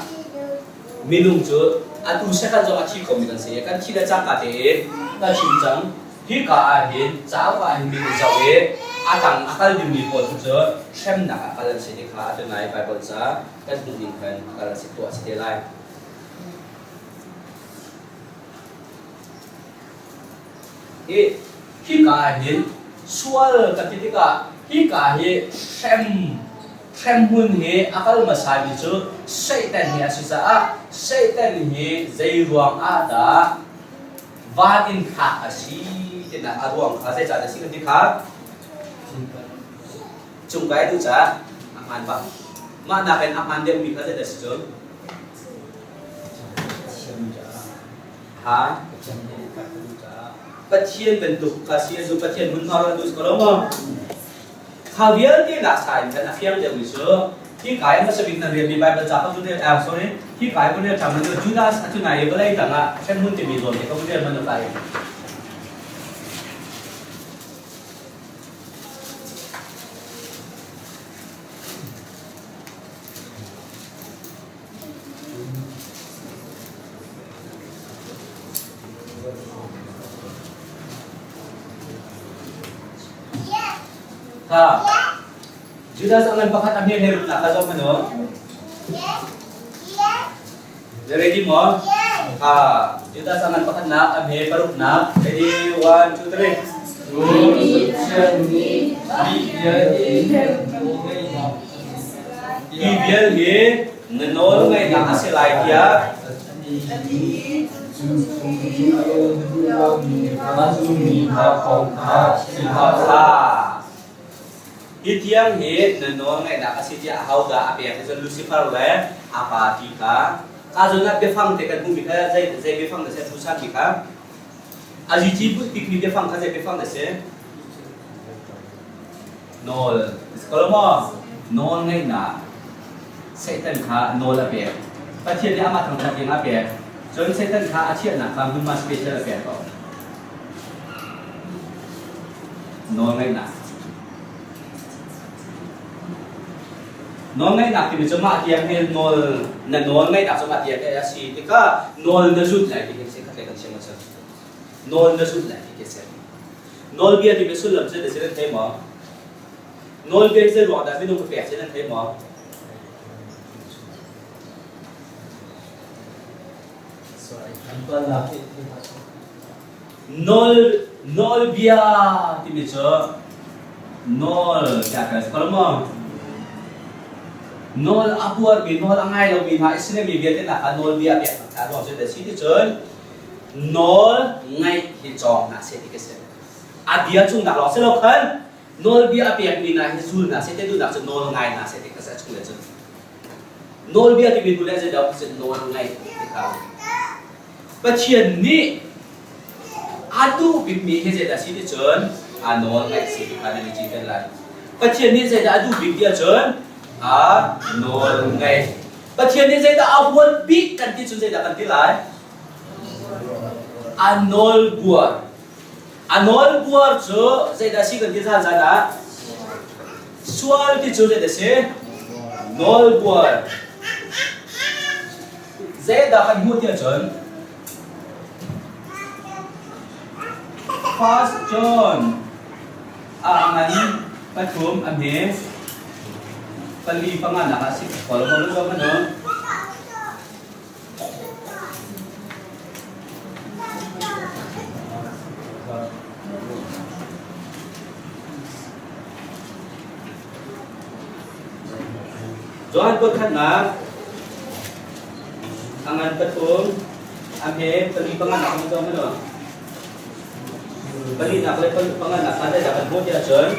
Minung cu atu second zong a thi khomi kan si. Kan thi le cangka tein ka chim cang. Hika ah hin cauk ah hin mi nih zoh i a tang a kal dingmi pawl cu cu hremnak ah kal an si ti kha atu nai Baibal ca kan hmuh ning khan kal an si tuah a si te lai. Hi hika ah hin sual kan ti tikah hika hi hrem Hremhmun hi a kal hmasami cu Satan hi a si caah Satan hi zei ruang ah dah van in thlak a si ti. tinak a ruang kha zeicah na si kan ti kha cung kai tu caah a hmaan bak. Mah nakin a hmaan deuhmi kha zeidah si cun? Ha? Pathian bantuk kha si zu Pathian hmunhma ro du ko lo maw? Kha vialte lak sa in khan a fiang deuhmi cu hi kai hmasa bik nan relmi Bible ca ka vun rel ah sorry hi kai vun rel ṭhan cu Judas a cunai i vawlei tangah hremhmun timi zawn te ka vun rel man kai. Kha Judas ang pakhat a hme he rutnak kha zoh hmanh u. Na ready maw? Kha Judas ang pakhatnak a hme paruknak. Ready one two three. Hi vial hi na nawl ngaihnak a si lai tiah Hi tiang hi na nawl ngaihnak a si tiah ahodah a pek hi Lucifer le a pa ti kha ka zawn ah biafang te kan hmuhmi kha zei zei biafang dah si a thusanmi kha a zici tikmi biafang kha zei biafang dah si Nawl ko lo maw? Nawl ngeihnak Satan kha nawl a pek. Pathian nih amah thangṭhat ding a pek. Cun Satan kha a chiahnak kha hmunhma special a pek ko. Nawl ngeihnak. Nawl ngeihnak timi cu mah tiang hi nawl na nawl ngeihnak cu mah tiang hi a si tikah nawl na zut lai ti khi si khat le kan chim a si. Nawl na zut lai ti khi si. Nawlbia timi sullam cu na nan thei maw? Nawlbia hi zei ruang dah minung ka pek ci nan thei maw? Nawl nawlbia timi cu nawl tiah kan si ko maw? Nawl a buarmi, nawl a ngai lomi hna Israel mi vialte nak ah nawlbia pek hna ruang cu da si ti cun nawl ngaih hi cawng hna seh ti ka si. A bia cung nak lawng si lo khan nawlbia a pekmi hna hi zul hna seh ti duhnak cu nawl ngai hna seh ti ka si a chung le cun. Nawlbia timi hnu le zeidah cu nawl ngaih ti kha. Pathian nih a duh bikmi hi zeidah si ti cun a nawl ngaih si ti kha nan i cinken lai. Pathian nih zeidah a duh bik ti ahcun a nawl ngaih. Pathian nih zeidah a huat bik kan ti cun zeidah kan ti lai? A nawlbuar. A nawlbuar cu zeidah si kan ti zan zan ah? Sual ti cu zeidah si? Nawlbuar. Zeidah kan hmuh ti ahcun First John a ngan pathum a hme pali panga nak ah si ko lo mo lo Johan kuatkhatnak a ngan pathum a hme pali panganak kan cawng maw? Palinak le panganak kha zeidah kan hmuh tiah cun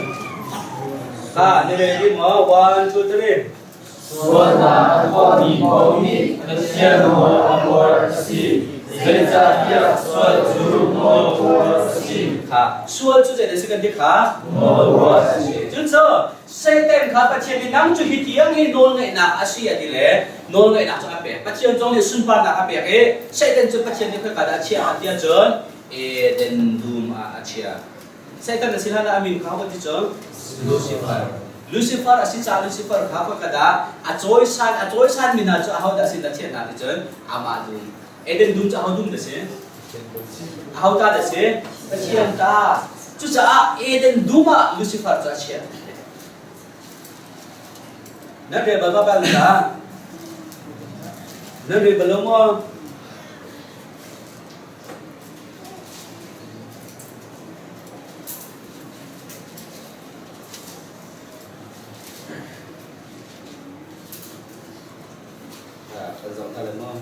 kha na rel ding maw? One, two, three. Sualnak a tuahmi paoh nih Pathian nawl a buar a si. Zeicahtiah sual cu nawlbuar a si. Kha sual cu zeidah si kan ti kha? Nawlbuar a si. Cun cu Satan kha Pathian nih nang cu hi tiang hi nawlngaihnak a si a ti le nawlngaihnak cu a pek. Pathian zong nih sunparnak a pek i Satan cu Pathian nih khoika dah a chiah a ti ahcun Eden dum ah a chiah. Satan a si hlan ah a min kha ho ti cu? Lucifer. Lucifer a si caah Lucifer kha khoika dah a cawisan a cawisan mi hna cu ahodah sin dah thian hna ti cun amah dum. Eden dum cu aho dum dah si? Aho ta dah si? Pathian ta. Cucaah Eden dum ah Lucifer cu a chiah. Nan rel bal bal dah? Nan rel bal lo maw? Kan zoh hna lai maw?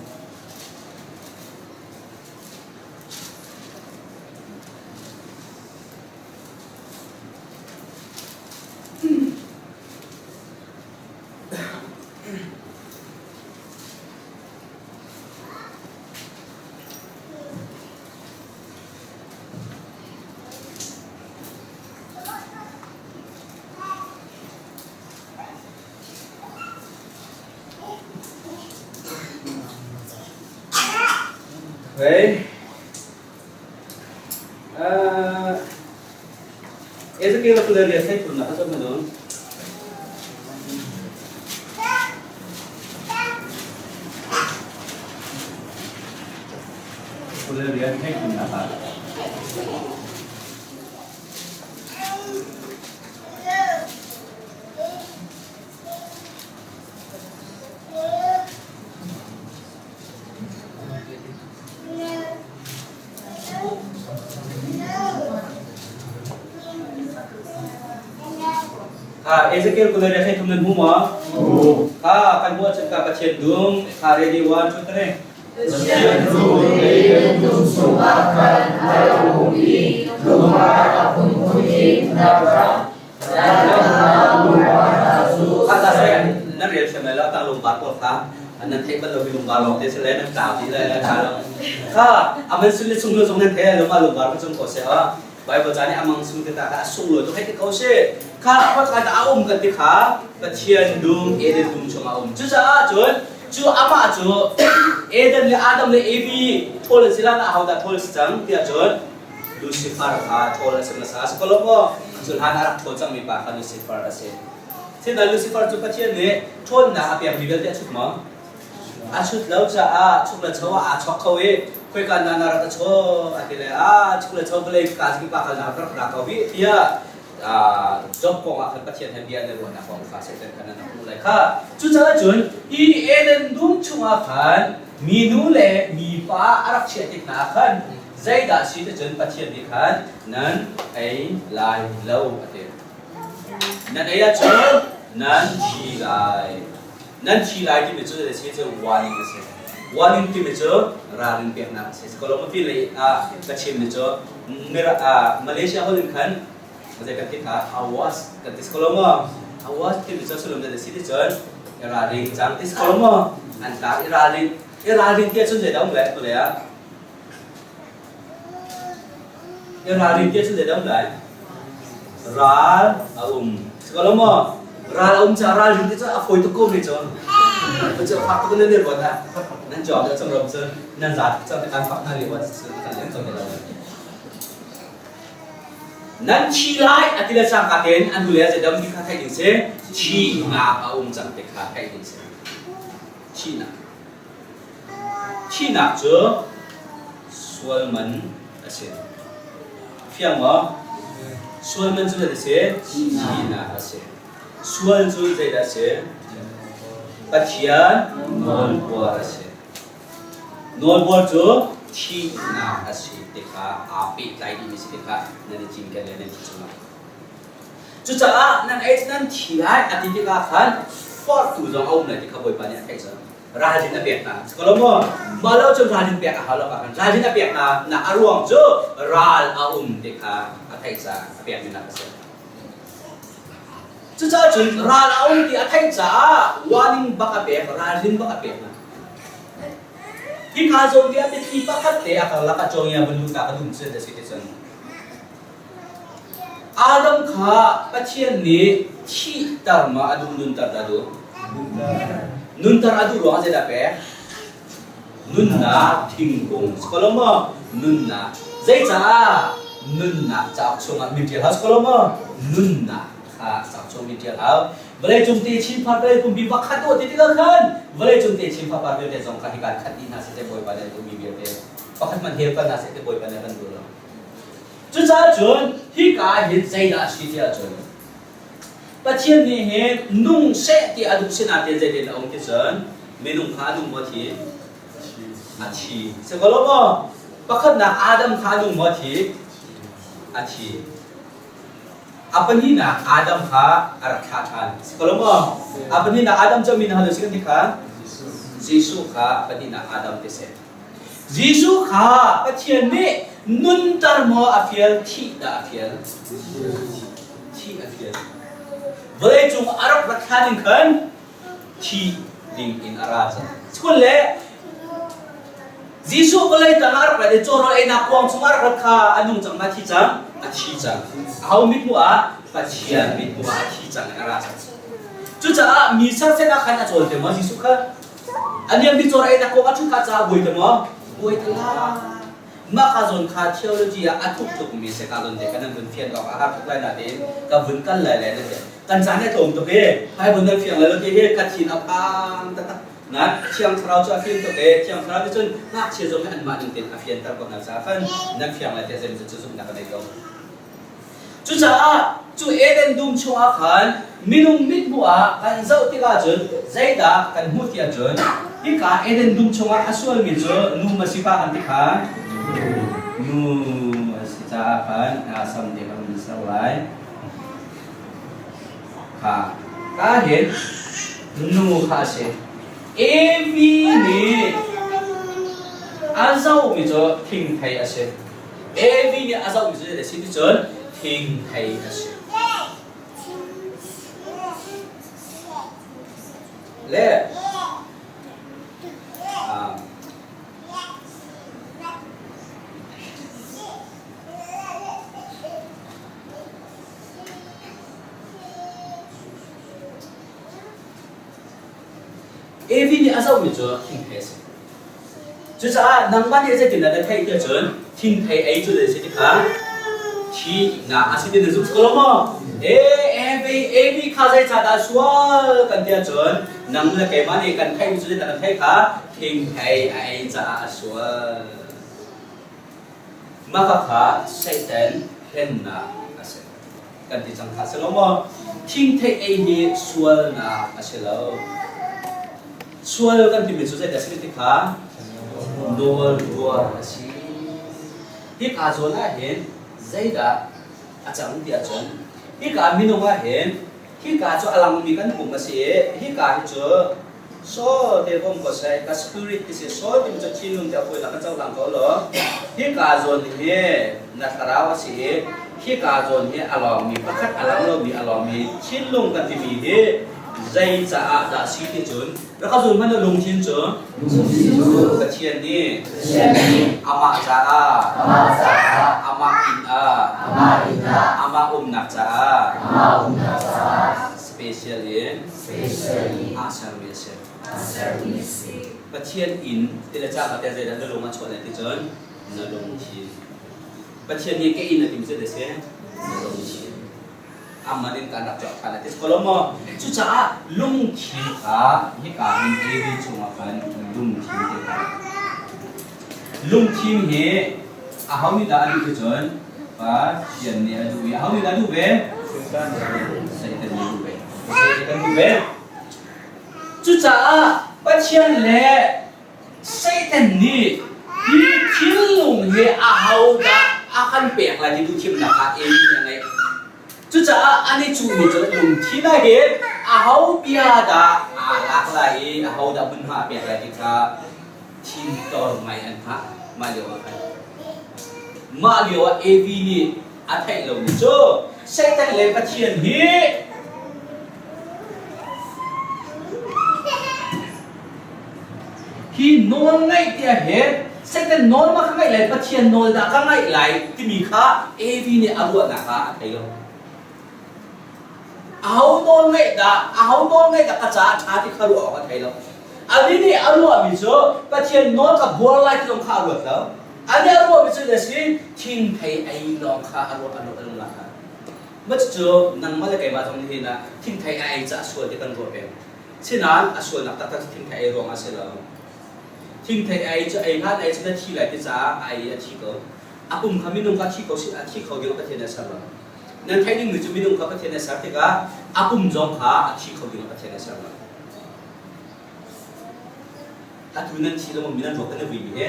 Okay. Uh, Ezekiel kule ria thai thun na ka manung. Kule ria thai thun na ka. Ezekiel kule ria thai thum nan hmu maw? Kha kan hmuh ahcun ka Pathian dum kha ready one two three. Pathian cu Eden dum chungah khan a rak um i lungvar a phunphun in a rak Nan rel thiam lai lo tang lungvar pawl kha nan theih bal lomi lungvar lawng te si le nan tlau dih lai la lo kha aman sun le sunglawi zong nan thei lai lo ma lungvar ka cung ko seh ha Bible ca nih amang sung te ta kha a sunglawi tuk hei ti ko si kha khua ta a um kan ti kha Pathian dum Eden dum chungah a um cucaah cun cu amah cu Eden le Adam le Evi ṭhawl an si lan ah ahodah ṭhawl si cang tiah cun Lucifer kha ṭhawl a si hmasa a si ko lo maw? Cu hlan a rak ṭhawl cangmi pa kha Lucifer a si. Sinain Lucifer cu Pathian nih ṭhawnnak a pekmi vialte a chut maw? A chut lo caah chuk le cho ah aa chawk kho i khoika na na rak ka chaw a ti le a chuk le cho vawlei ka ki pa kal na rak ra ko hi tiah Job kong ah khan Pathian he bia an i ruahnak kong kha Satan khan an hmuh lai kha. Cucaah cun hi Eden dum chungah khan minu le mipa a rak chiah tik hna ah khan Zeidah si ticun Pathian nih khan nan ei lai lo a ti. Nan ei ahcun nan thi lai. Nan thi lai timi cu zei si cu warning a si. Warning timi cu ralrin peknak a si. Kolomopi lei ah ka chimmi cu Malaysia holh in khan zei kan ti kha awas kan ti ko lo maw? Awas timi cu sullam zei si ticun i ralring cang ti si ko lo maw? An tar i ralring i ralring ti ahcun zeidah um lai tu lei ah? Ralrin ti cu zeidah um lai? Ral a um. Si ko lo maw? Ral a um caah ralrin ti cu a fawi tuk ko mi cu. Cu fak tuk nan i ruat ah nan jawm deuh cang rom cu nan zaat cang kan fak hna lio ah kan lem cang lo. Nan thi lai a ti le cangka tein an hule ah zeidah um ti kha theih ding si. Thihnak a um cang ti kha theih ding si. Thihnak. Thihnak cu sual man a si. Fiang maw? Sual man cu zeidah a si? Thihnak a si. Sual cu zeidah a si? Pathian nawlbuar a si. Nawlbuar cu thihnak a si ti kha aa pehtlai dihmi si ti kha nan i cinken le nan thi chungah. Cucaah nan ei nan thi lai a ti tikah khan forhtu zong a um lai ti kha Bawipa nih a theih cang. Ralrin a pek hna. Si ko lo maw? Mah lo cun ralrin pek a hau lo khan ralrin a pek hna nak a ruang cu ral a um ti kha a theih caah a pekmi nak a si. Cucaah cun ral a um ti a theih caah warning bak a pek, ralrin bak a pek hna. Hika zawn ti a biathli pakhat te a karlak ah cawngia vun luh ta ka dum cu a si ti cun Adam kha Pathian nih thihter ma a duh nunter dah a duh? Nunter a duh ruangah zeidah a pek? Nunnak thingkung si ko lo maw? Nunnak. Zeicah nunnak cauk chungah min ṭial hau si ko lo maw? Nunnak kha cauk chung min ṭial hau. Vawleicung te chin fa vawlei pumpi pakhat tuah ti tikah khan vawleicung te chin fapar vialte zong kha hikan khat dih hna seh Bawipa nih a duhmi vialte pakhat hmanh hel kal hna seh ti Bawipa nih a kan duh lo. Cucaah cun hika ah hin zeidah a si tiah cun Pathian nih hin nung seh ti a duh sinain zeitin a um ti cun minung kha a nung maw thi? A thi. Si ko lo maw? Pakhatnak Adam kha a nung maw thi? A thi. A pahnihnak Adam kha a rak thlah ṭhan. Si ko lo maw? A pahnihnak Adam cu min halo si kan ti kha? Jesuh kha a pahnihnak Adam ti si. Jesuh kha Pathian nih nunter maw a fial, thih dah a fial? Thih a fial. Vawleicung a rak rat hlan in khan thi ding in a ra cang. Cun le Jesuh vawlei tang ah a rak rat i cawrawl einak kuang chung ah a rak rat kha a nung cang ma thi cang? A thi cang. Aho mithmuh ah? Pathian mithmuh ah a thi cang in a ra cang. Cucaah mi serset ah khan a cawl te maw Jesuh kha? A niam mi cawr einak kuang a ṭhut kha caah buai te maw? Buai te la. Mah ka zawn kha theology ah a thuk tukmi si ka zawn te kan nan vun fian awk a har tuk lai nain ka vun kal lai lai nan ti. Kan caan a tlawm tuk i Bible nan fiang lai lo ti hi ka thin a phang taktak. Nain Thiang Thlarau cu a fim tuk i Thiang Thlarau nih cun ngakchia zong hi anmah ning tein a fianter ko hna caah khan nan fiang lai tiah zeimawzat cu zumhnak ka nei ko. Cucaah cu Eden dum chungah khan minung mithmuh ah kan zoh tikah cun zeidah kan hmuh ti ahcun hika Eden dum chungah a sualmi cu nu ma si pa kan ti kha nu a si caah khan a sam te kan vun ser lai kha ka hin nu kha a si Evi nih a zohmi cu thingthei a si Evi nih a zohmi cu a si ti cun thingthei a si. Le Evi nih a zohmi cu thingthei a si. Cucaah nangmah nih zeitindah na theih tiah cun thingthei ei cu zei si ti kha thihnak a si ti na zumh ko lo maw? Evi, Evi kha zeicahdah sual kan ti ahcun nang le keimah nih kan theihmi cu zeidah kan theih kha thingthei a ei caah a sual. Mah kha Satan hlennak a si. Kan ti cang kha si lo maw? Thingthei ei hi sualnak a si lo. Sual kan timi cu zeidah a si ti kha nawl buar a si. Hika zawn ah hin zeidah a cang ti ahcun hika minung ah hin hika cu a langmi kan pum a si i hika hi cu saw te bom ko seh ka spirit ti si saw timi cu thinlung te a fawinak kan cohlang ko law hika zawn hi na thlarau a si i hika zawn hi a lawngmi pakhat a lang lomi a lawngmi thinlung kan timi hi Zei caah dah si ti cun rak ka zul hmanh u lungthin cu Pathian nih amah caah amah inn ah amah umnak caah special in aa sermi a si. Pathian inn ti le cangka te zeidah na lung a chuah lai ti cun na lungthin. Pathian nih ka inn a timi cu a si na lungthin. Amman in kan rak tuah ṭhan a ti ko lo maw? Cucaah lungthin kha hika hin Evi chungah khan lungthin te kha lungthin hi aho nih dah a duh ti cun Pathian nih a duh i aho nih dah a duh ve? Satan nih a duh ve. Satan duh ve. Cucaah Pathian le Satan nih hi thinlung hi ahodah a kan pek lai ti duhthimnak kha Evi nih a ngeih. Cucaah an i cuhmi cu lungthin ah hin aho bia dah aa lak lai i ahodah hmunhma a pek lai ti kha thintor ngai an hngah mah lio ah khan. Mah lio ah Evi nih a theih lomi cu Satan le Pathian hi Hi nawl ngaih tiah hin Satan nawl ma ka ngaih lai Pathian nawl dah ka ngaih lai timi kha Evi nih a ruahnak ah a thei lo. Aho nawl ngaih dah aho nawl ngaih dah ka caah ṭha ti kha ruah awk a thei lo. Ani nih a ruahmi cu Pathian nawl ka buar lai ti zong kha a ruat lo. Ani a ruahmi cu a si thingthei ei lawng kha a ruah a ruah a lung lak. Mah cucu nangmah le keimah zong nihin ah thingthei a ei caah sual ti kan ruah peng. Sinain a sualnak taktak cu thingthei ei ruangah a si lo. Thingthei a ei cu ei hlan ei cu na thi lai ti caah a ei i a thi ko. A pum kha minung kha thi ko si a thi kho ding Pathian nih a ser lo. Nan theih dingmi cu minung kha Pathian nih a ser tikah a pum zong kha a thi kho ding Pathian nih a ser lo. Atu nan thi lo mi nan ruak kan i vuimi hi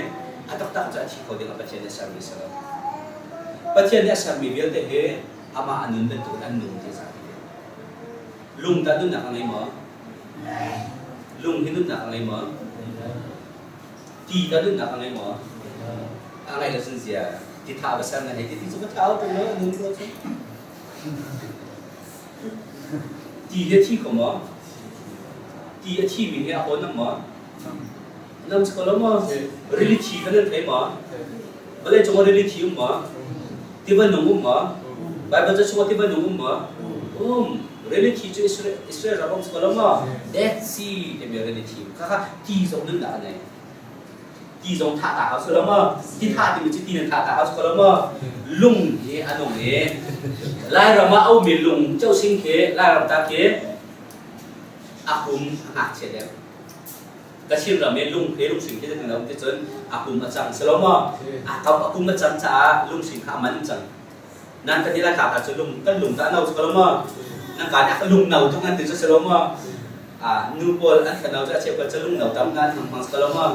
a taktak cu a thi kho ding ah Pathian nih a sermi a si lo. Pathian nih a sermi vialte hi amah a nun bantukin an nung ti a zapi. Lung tah nunnak a ngei maw? Lung hi nunnak a ngei maw? Ti tah nunnak a ngei maw? A ngeih lo cun zia ti tha va ser na hei ti ti cu va thau tung lo a nun ko cu. Ti hi a thi kho maw? Ti a thimi hi a haw nam maw? Nam ko lo maw? Rili thi kha nan thei maw? Vawlei cungah rili thi um maw? Tiva nung um maw? Baibal ca chungah tiva nung um maw? Um. Rili thi cu Israel, Israel ram um ko lo maw? Dead Sea timi rili thi. Khakha ti zong nunnak a ngei. Ti zong thah ta hau si lo maw? Ti thah timi cu ti nan thah ta hau si ko lo maw? Lung hi a nung i Lairam ah a ummi lung cosing khi Lairam ta khi a kum a ngakchia deuh. Kachin ram i lung he lungsing khi zeitin a um ti cun a kum a cang si lo maw? A kau a kum a cang caah lungsing kha a man cang. Nan ka ti lai ka cu lung kan lung ta no si lo maw? Nan ka nih lung no tuk nan ti cu si lo maw? A nu pawl an thano cu a cheu cu lung no tam nan hmang hmang si lo maw?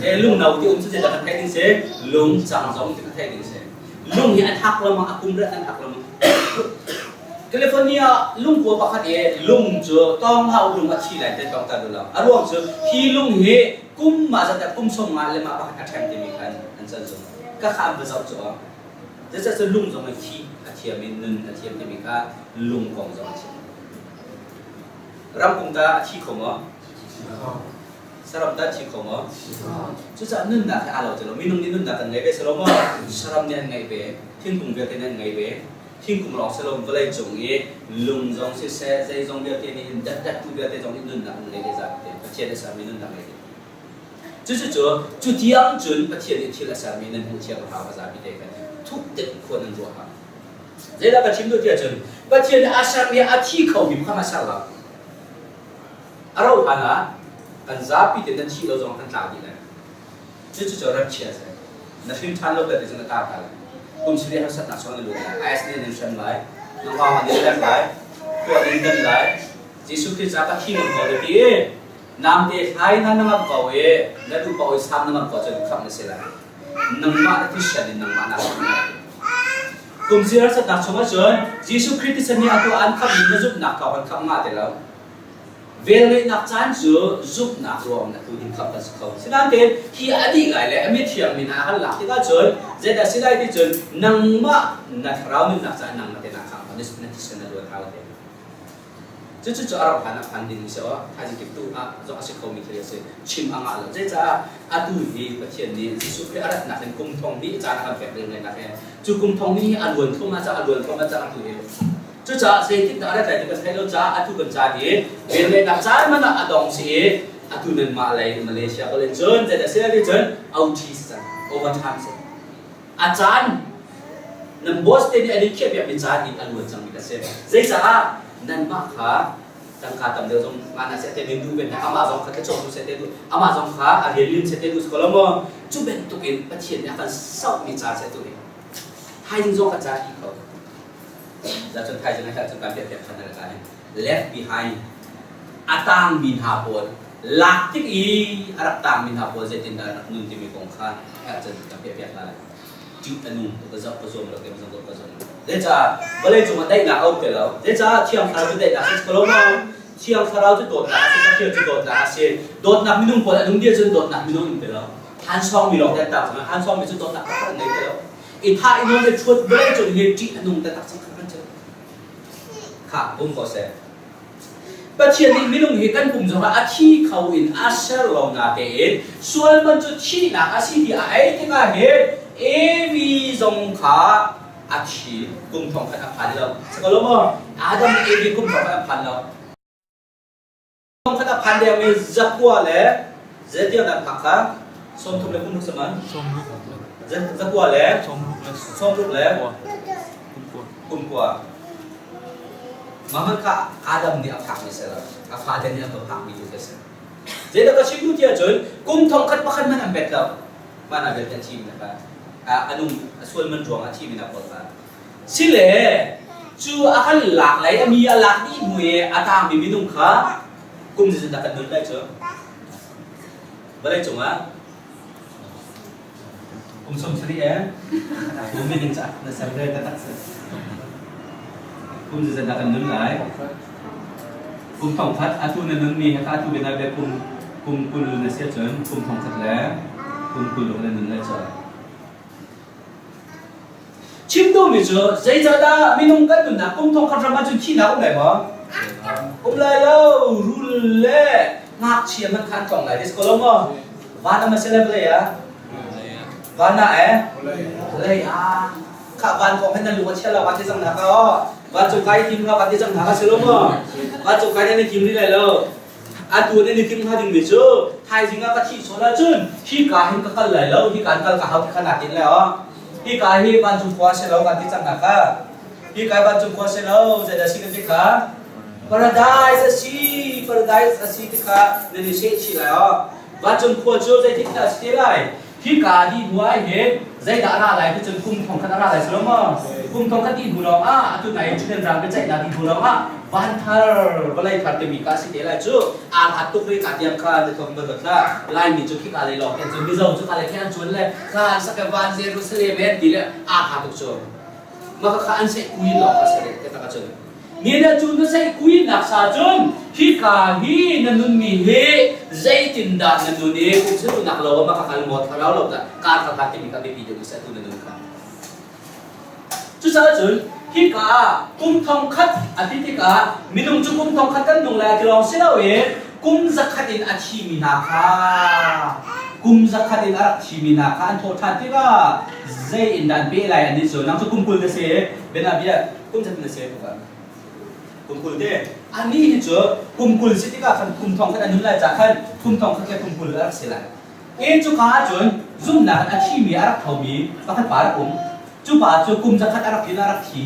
E lung no ti um cu zeidah kan theih ding si? Lung cang zong ti kan theih ding si. Lung hi an hak lo ma a kum rat an hak lo ma? California lungkua pakhat i lung cu tawng hau lung a thi lai te tawng ta duh lo. A ruang cu hi lung hi kum mah zat ah kum sawm nga le mah pakhat a ṭheng timi khan an can zung. Ka kha an va zoh cu aw. Zeicah cu lung zong in thi a thiam i nun a thiam timi kha lung kong zong a chim. Ramkung ta a thi kho maw? Saram ta thi kho maw? Cucaah nunnak hi aa lo ti lo. Minung nih nunnak kan ngei ve si lo maw? Saram nih an ngeih ve. Thingkung vialte nih an ngei ve. Thingkung lawng si lo vawlei cung i lung zong siseh zeizong vialte nih hin datdattu vialte zong nih nunnak an ngei ve zapi te Pathian a sermi nunnak ngei ve. Cucu cu tiang cun Pathian nih thil a sermi nan hmuh thiam a hau a zapi te khan thuk deuh khua nan ruah hau. Zeidah ka chim duh tiah cun Pathian nih a sermi a thi khomi kha a ser lo. A rauh hlan ah kan zapi te nan thih lo zong kan tlau dih lai. Cucu cu rat chia si. Na hrin ṭhan lo ka ti cun na tar hna lai. Kum sarih harsatnak chung na lut lai. IS nih an in hrem lai. Na hngawng an in lek lai. Tuah in dan lai. Jesuh Khrist ca ka thi ngam ko na ti i namte thlai na na ngam ko i na duh paoh i sam na ngam ko cun khamh na si lai. Nangmah na thisen in nangmah naa khamh lai. Kum sarih harsatnak chung ahcun Jesuh Khrist thisen nih atu an khamh mi na zumhnak thawng an khamh ngah ti lo. Velngeihnak caan cu zumhnak ruang in atu ding khamh kan si kho. Sinain hi a dih lai le a mithiang mi hna a kan lak tikah cun zeidah si lai ti cun nangmah na thlarau nunnak caah nangmah te naa khang na thisen na luan hau te. Cucu cu a rauh hlan ah phan ding si aw thaizing kip tu ah zong a si kho mi thil a si. Chim a ngah lo. Zeicah atu hi Pathian nih Jesuh Khrih a ratnak in kum thong hnih caan a kan pek ding nak he cu kum thong hnih hi a luan thluahmah cang a luan thluahmah cang atu hi Cucaah zeitindah a rat lai ti kan theih lo caah atu kan caan hi velngeihnak caan hmanh ah a dong si i atu nanmah lei Malaysia ko len cun zeidah si lai cun OT si cang overtime si a caan nan boss te nih an in khiahpiakmi caan in a luan cangmi ka si zeicaah nanmah kha tangka tam deuh zong ngah seh te min duh ben amah zong kha thlacawm tu seh te duh amah zong kha a rian lim seh te duh ko lo maw cu bantuk in Pathian nih a kan sauhmi caan seh tu hi thaizing zong ka caan hi kho Cun thaizing ah cun kan piahpiak than lai lai. Left behind a tangmi hna pawl lak tik i a rak tangmi hna pawl zeitindah an rak nun timi kong kha cun kan piahpiak hna lai. Ṭih a nung ka zoh ka zuam lo ke zong ka zuam lo. Zeicah vawlei cungah daihnak a um ti lo. Zeicah Thiang Thlarau cu daihnak a si ko lo maw? Thiang Thlarau cu dawtnak a si, Pathian cu dawtnak a si. Dawtnak minung pawl a nung dia cun dawtnak minung um ti lo. Han sawngmi lawng te an tang cang. Han sawngmi cu dawtnak taktak an ngei ti lo. I tha i nawn le ṭhuat vawlei cung hi ṭih a nung taktak cang kha kan cu. Kha um ko seh. Pathian nih minung hi kan pum zongah a thi kho in a ser lo na tein sual man cu thihnak a si ti a ei tikah hin Evi zong kha a thi kum thong khat a phan lo. Saka lo maw? Adam le Evi kum thong khat an phan lo. Thong khat a phan dengmi zakua le zeitiang dah phak kha 30 le kum ruk saman zakua le 60 le kum kua Muhammad kha Adam nih a phakmi si lo a fate nih an va phakmi tu khi a si zeidah ka chim duh ti ahcun kum thong khat pakhat hmanh an bet lo mana vialte a thimi na kha anung a sual man ruang a thimi na pawl kha Sile cu a kan lak lai a mi a lak dih hnu i a tangmi minung kha kum zeizat dah kan nun lai cu? Vawlei cungah kum 70 e kum minung ca na ser ve taktak si. Kum zeizat dah kan nun lai? Kum 1000 atu na nunmi he kha atu bia bia kum kum 20 na si ahcun kum 1000 le kum 20 na nun lai cu. Chim duhmi cu zeicahdah minung kan nunnak kum thongkhat ram ahcun thihnak um lai maw? Um lai lo. Rul le ngakchia hmanh kha an tlong lai. This ko lo maw? Van ah ma si lai vawlei ah? Van ah eh? Vawlei ah. Kha van kong he nan lung a chia lo van ti cang hna ka aw. Vancung kai tim nga van ti cang hna ka si lo maw? Vancung kai nan i tim rih lai lo. Atu nan i timh hnga dingmi cu thaizing ah ka thih sual ahcun hika hin ka kal lai lo, hika in kal ka hau ti kha naa tinh lai aw. Hika hi vancung khua a si lo kan ti cang hna kha. Hika hi vancung khua a si lo, zeidah a si kan ti kha? Paradise a si, paradise a si ti kha nan i seh chih lai aw. Vancung khua cu zeitin dah a si te lai? Hika dih hnu ah hin zeidah a ra lai ti cun kum thong khat a ra lai si lo maw? Kum thong khat dih hnu lawng ah atu nai Judean ram biaceihnak dih hnu lawng ah van thar vawlei thar timi ka si te lai cu aa hlat tuk rih ka tiang kha na thong ban hlah. Laimi cu khika lei lawng khin cun Mizo cu ka lei khin an cuan le kha an sak van Jerusalem he ti le aa hla tuk cu. Mah kha an seh kui lawng kha si te tak cun. Ni na cu na seihkuinak sa cun hika hi na nunmi hi zeitindah na nun i kum saduhnak lo ah maka kal maw thlarau lo dah kaa kha kha timi kha biapi deuh seh tu na nun kha. Cucaah cun hika ah kum thong khat a ti tikah minung cu kum thong khat kan nung lai ti lawng si loin kum zakhat in a thimi hna kha kum zakhat in a rak thimi hna kha an thawh ṭhan tikah zei in dah an peh lai an nih cu nang cu kum 20 na si bianabia kum khat na si kum 20 te anih hi cu kum 20 si tikah khan kum thong khat a nun lai ca khan kum thong khat le kum 20 a rak si lai e cu ka ahcun zumhnak in a thimi a rak thomi pakhat pa rak um cu pa cu kum zakhat a rak in a rak thi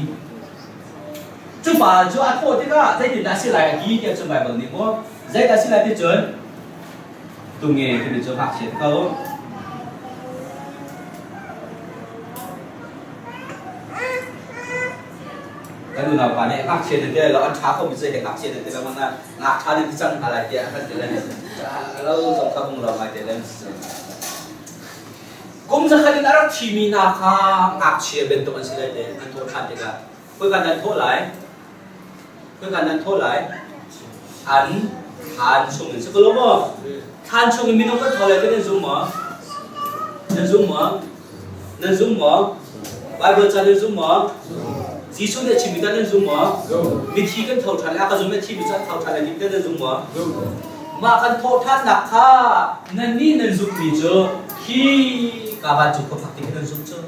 cu pa cu a thawh tikah zeitindah a si lai a ti tiah cun Baibal nih maw zeidah a si lai ti cun tunge timi cu ngakchia ko Kan unaupa nih ngakchia nan ti lo an ṭha ko mi cu he ngakchia nan ti lo mana ngakṭha nan ti cang hna lai tiah kan ti le lo zong kha bung lo ngai te le kum zakhat in a rak thimi hna kha ngakchia bantuk an si lai te an thawh ṭhan tikah khoika nan thawh lai khoika nan thawh lai an thlan chung in si ko lo maw thlan chung in minung kan tho lai te nan zum maw nan zum maw Nan zum maw? Baibal ca nan zum maw? Jesuh nih a chimmi tah nan zum maw? Mithi kan tho ṭhan lai, a ka zum le thimi cu an tho ṭhan lai ti nan zum maw? Mah kan thawhṭhannak kha nannih nan zumhmi cu khi ka vancung khua phak ti khi nan zumh cu.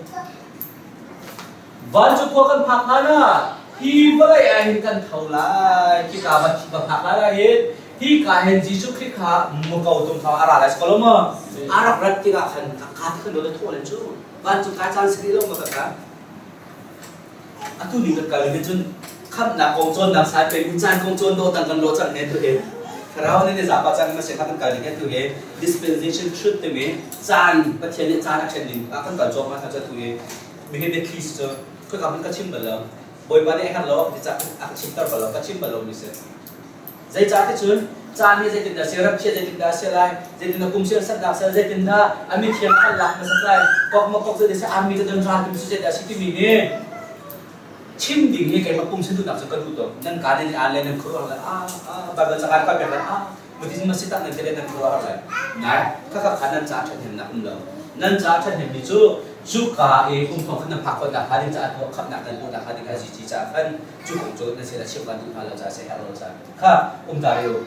Vancung khua kan phak hlan ah hi vawlei ah hin kan tho lai, khika va phak lai ah hin hika hin Jesuh Khrih kha muko tung kha a ra lai si ko lo maw? A rak rat tikah khan a ka ti khan lo thawh len cu vancung kai caan si rih lo ma ka ka atu ning kan kal hin cun khamhnak kong cawnnak sai pe mu caan kong cawn do tang kan lo cang he tu he thlarau nih zapa cang ma se kha kan kal ning he tu he dispensation truth timi caan Pathian nih caan a ṭhen ning ah kan kal cawk ma kha tu he mi he biathli si cu khoi ka hmun ka chim bal lo Bawipa nih a herh lo ti cah a ka chimter bal lo ka chim bal lo mi si Zeicah ti cun caan hi zeitindah si ramchia zeitindah a si lai zeitindah kum sian satnak si zeitindah a mithiang khan lak hmasat lai kok ma kok zeitin si army te don ral timi si zeidah si timi hi chim ding hi keimah kum sin duhnak cu ka duh tuk nan ka nan i aan le nan khuaruah le a a Bible cakar ka pek le a Buddhism a si tak nan ti le nan khuaruah le nai khakha kha nan ca ṭhathnemnak um lo nan ca ṭhathnemmi cu cuka i kum thong khat nan phak khawh nakhnga ding caah tuah khamhnak nan tuah nakhnga ding kha zici caah khan cu kong cu nan sin a chim kan duh hna lo caah si herh lo caah kha um ta rih u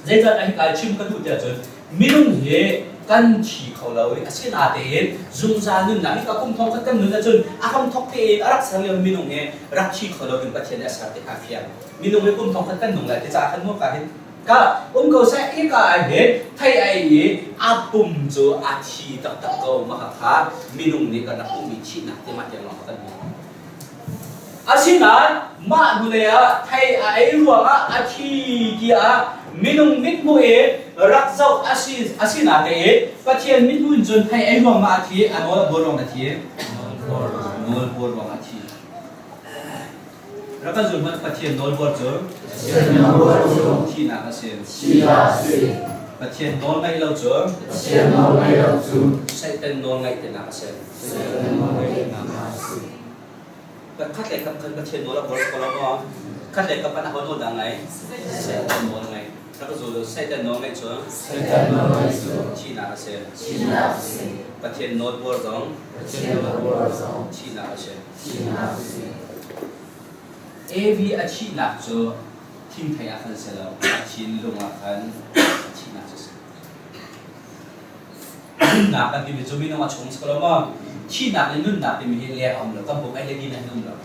zeicah hi kai chim ka duh tiah cun minung hi kan thi kho lo i asinatein zungzal nunnak hi ka kum thong khat kan nun ahcun a hram thok tein a rak ser lio minung hi rak thi kho lo ding Pathian nih a ser ti kha fiang minung hi kum thong khat kan nung lai ti caah khan mu ka hin ka um ko seh hi ka ah hin thei ai i a pum cu a thi taktak ko mah kha minung nih kan rak ummi thihnak te mah tiang lawng kan hmu Asinain mah hnulei ah thei a ei ruangah a thi tiah minung mithmuh in rak zoh a si asinatein Pathian mithmuh in cun thei ei ruangah a thi, a nawl a buar ruangah a thi. Nawl buar ruangah a thi. Rak kan zul hmanh Pathian nawlbuar cu thihnak a si. Pathian nawl ngaih lo cu Satan nawl ngaih tinak a si. Khat le khat khan Pathian nawl a buar ko lo maw? Khat le khat an aho nawl dah ngai? Satan nawl ngai. Rak zul Satan nawl ngaih cu thihnak a si. Pathian nawl buar zong thihnak a si. Evi a thihnak cu thingthei ah khan si lo, a thinlung ah khan a thihnak cu a si. Nunnak kan timi cu minung a chung si ko lo maw? Thihnak le nunnak timi hi leng a um lo, kan buk ai le din an um lo.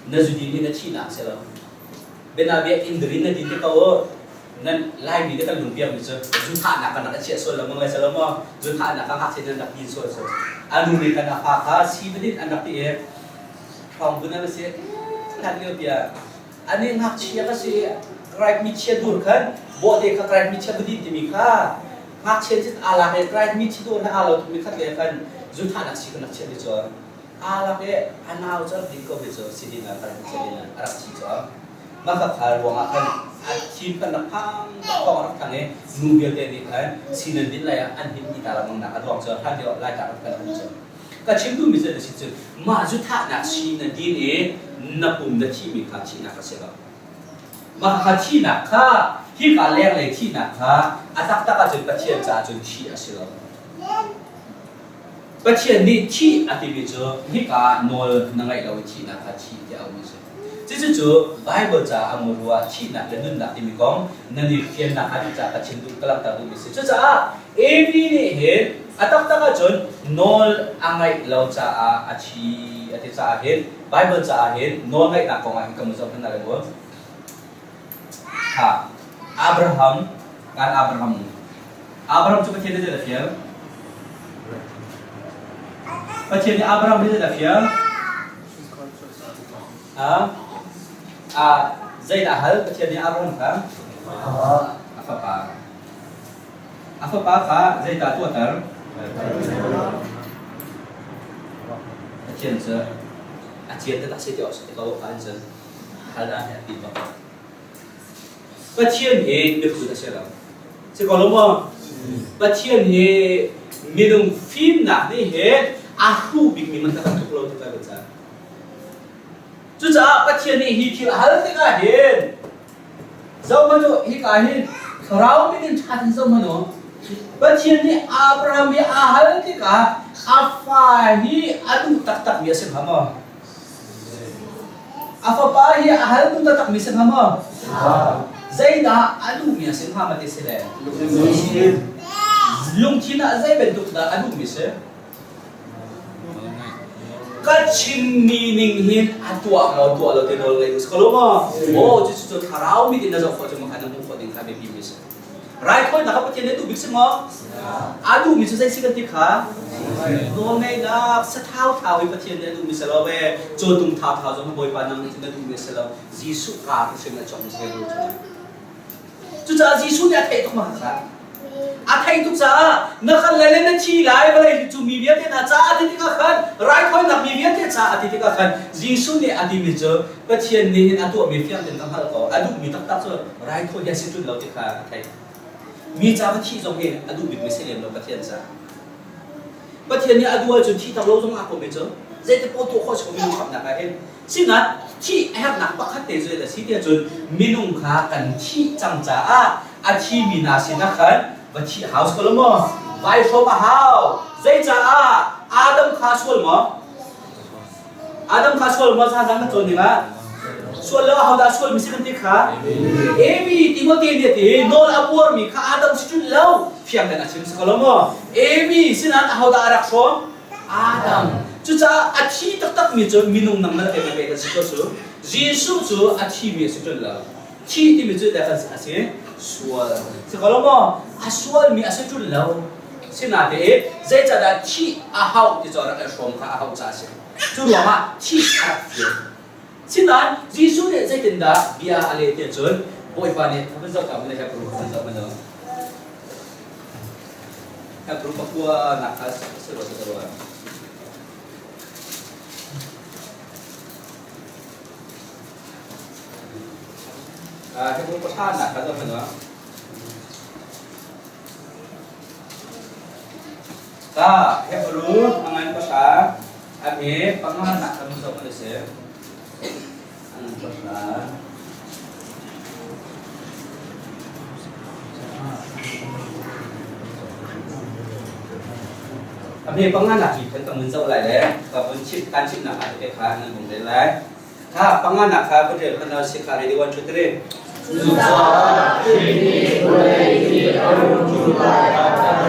Na zudin hi na thihnak si lo. Bianabia indrin na din te ko. Nan Laimi te kan lungpiak mi cu zuthahnak kan rak i chiah sual lo maw ngai lo maw? Zuthahnak ka ngakchia nan rak din sual cu. A nu nih kan a fa kha si badin an rak ti i ṭhawng vun an si hlan lio tiah ani ngakchia ka si right mi chia dur khan bawhte kha right mi chia budin timi kha ngakchia cit aa lak i right mi thi dur he aa lo tukmi khat le khan zuthahnak si kan rak chiah ti cu aa lak i a nau cu rak din ko ve cu si din ah right mi chia din ah a rak thi cu mah kha kha ruangah khan a thim kan rak phang thawng rak thang i nu vialte nih khan si nan din lai ah an hit ni ta lengmang nak a ruang cu hlan lio lai tlak rak kan um cu. Ka chim duhmi cu na si cu mah zu thahnak si na din i na pum na thihmi kha thihnak a si lo. Mah kha thihnak kha hika lenglei thihnak kha a taktak ahcun Pathian caah cun thih a si lo. Pathian nih thih a timi cu hika nawl na ngeih lo i thihnak kha thih tiah a um a si. Cucu Baibal caah a muru ah thihnak le nunnak timi kong nan i fiannak hnga ding caah ka chim duh ka langhter duhmi a si. Cucaah Evi nih hin a taktak ahcun nawl a ngaih lo caah a thi a ti caah hin Baibal caah hin nawl ngaihnak kong ah hin kan zoh hmanh lai mu. Ha Abraham kan Abraham Abraham cu Pathian nih zeidah a fial? Pathian nih Abraham hi zeidah a fial? Zeidah hal Pathian nih Abraham kha? A fapa. A fapa kha zeidah tuahter? Pathian cu a cian taktak si ti awk si ko kha cun hal dah a ti bak. Pathian hi mihrut a si lo. Si ko lo maw? Pathian hi minung fimnak nih hin a hruh bikmi man kan tluk lo ti ka ca. Cucaah Pathian nih hi thil a hal tikah hin zohhmanh u hika hin thlarau min in ṭha in zohhmanh u Pathian nih Abraham hi a hal tikah a fa hi a duh taktakmi a si hnga maw? A fapa hi a hal duh taktakmi a si hnga maw? Zeidah a duhmi a si hnga ma ti si le? Lungthin ah zei bantuk dah a duhmi si? Ka chimmi ning hin a tuah maw tuah lo ti nawl ngei ko lo maw? Aw cucu cu thlarau mit in na zoh khawh cu makhan na hmuh khawh ding kha biapi mi si. Raithawinak kha Pathian nih duh bik si maw? A duhmi cu zei si kan ti kha? Nawlngeihnak sathau thau i Pathian nih a duhmi si lo ve. Cawtum thau thau zong Bawipa nang nih na duhmi si lo. Jesuh ka ti hrim a cawng si ve Cucaah Jesuh nih a theih tuk ma kha? A theih tuk caah na kal lai le na thi lai vawlei cu mi vialte hna caah a ti tikah khan raithawinak mi vialte caah a ti tikah khan Jesuh nih a timi cu Pathian nih hin a tuahmi fiang tein ka hngalh ko a duhmi taktak cu raithawi hi a si ṭun lo ti kha a theih. Mi ca va thih zong hi a duh bikmi si lem lo Pathian caah. Pathian nih a duh ahcun thih tak lo zong aa kawm i cu zeiti paoh tuah khawh si ko minung khamhnak ah hin sinain thih a herhnak pakhat te cu a si tiah cun minung kha kan thih cang caah a thimi hna sinah khan va thih hau si ko lo maw vai hrawm a hau zeicaah Adam kha sual maw Adam kha sual maw zang na cawn ding ah sual lo ahodah sual mi si kan ti kha Amy Timote nih a ti nawl a buarmi kha Adam si cun lo fiang tein a chim si ko lo maw Amy sinan ahodah a rak hrawm Adam cucaah a thi taktak mi cu minung nang na ke pe kan si ko cu Jesuh cu a thi mi a si cun lo thi timi cu dah kan a si sual si ko lo maw a sual mi a si cun lo sinatein zeicahdah thih a hauh ti cu a rak i hrawm kha a hauh caah a si cu ruangah thih a rak fial sinain Jesuh nih zeitindah bia a leh tiah cun Bawipa nih van zoh ta mun Hebrew van zoh mana Hebrew pakua nak kha si rua si rua Hebrew pahra nak kha zoh mana Ta Hebrew a ngan pahra a hme panga nak kan zoh an si. A ngan pahra. A hme panga nak hi kan kan mun zoh lai le ka vun chim kan chim nak ah te kha nan hung rel lai. Kha panga nak kha vun rel khan si kha ready 1 2 3. Cucaah Khrih nih vawlei hi a rung ṭum lai ah khan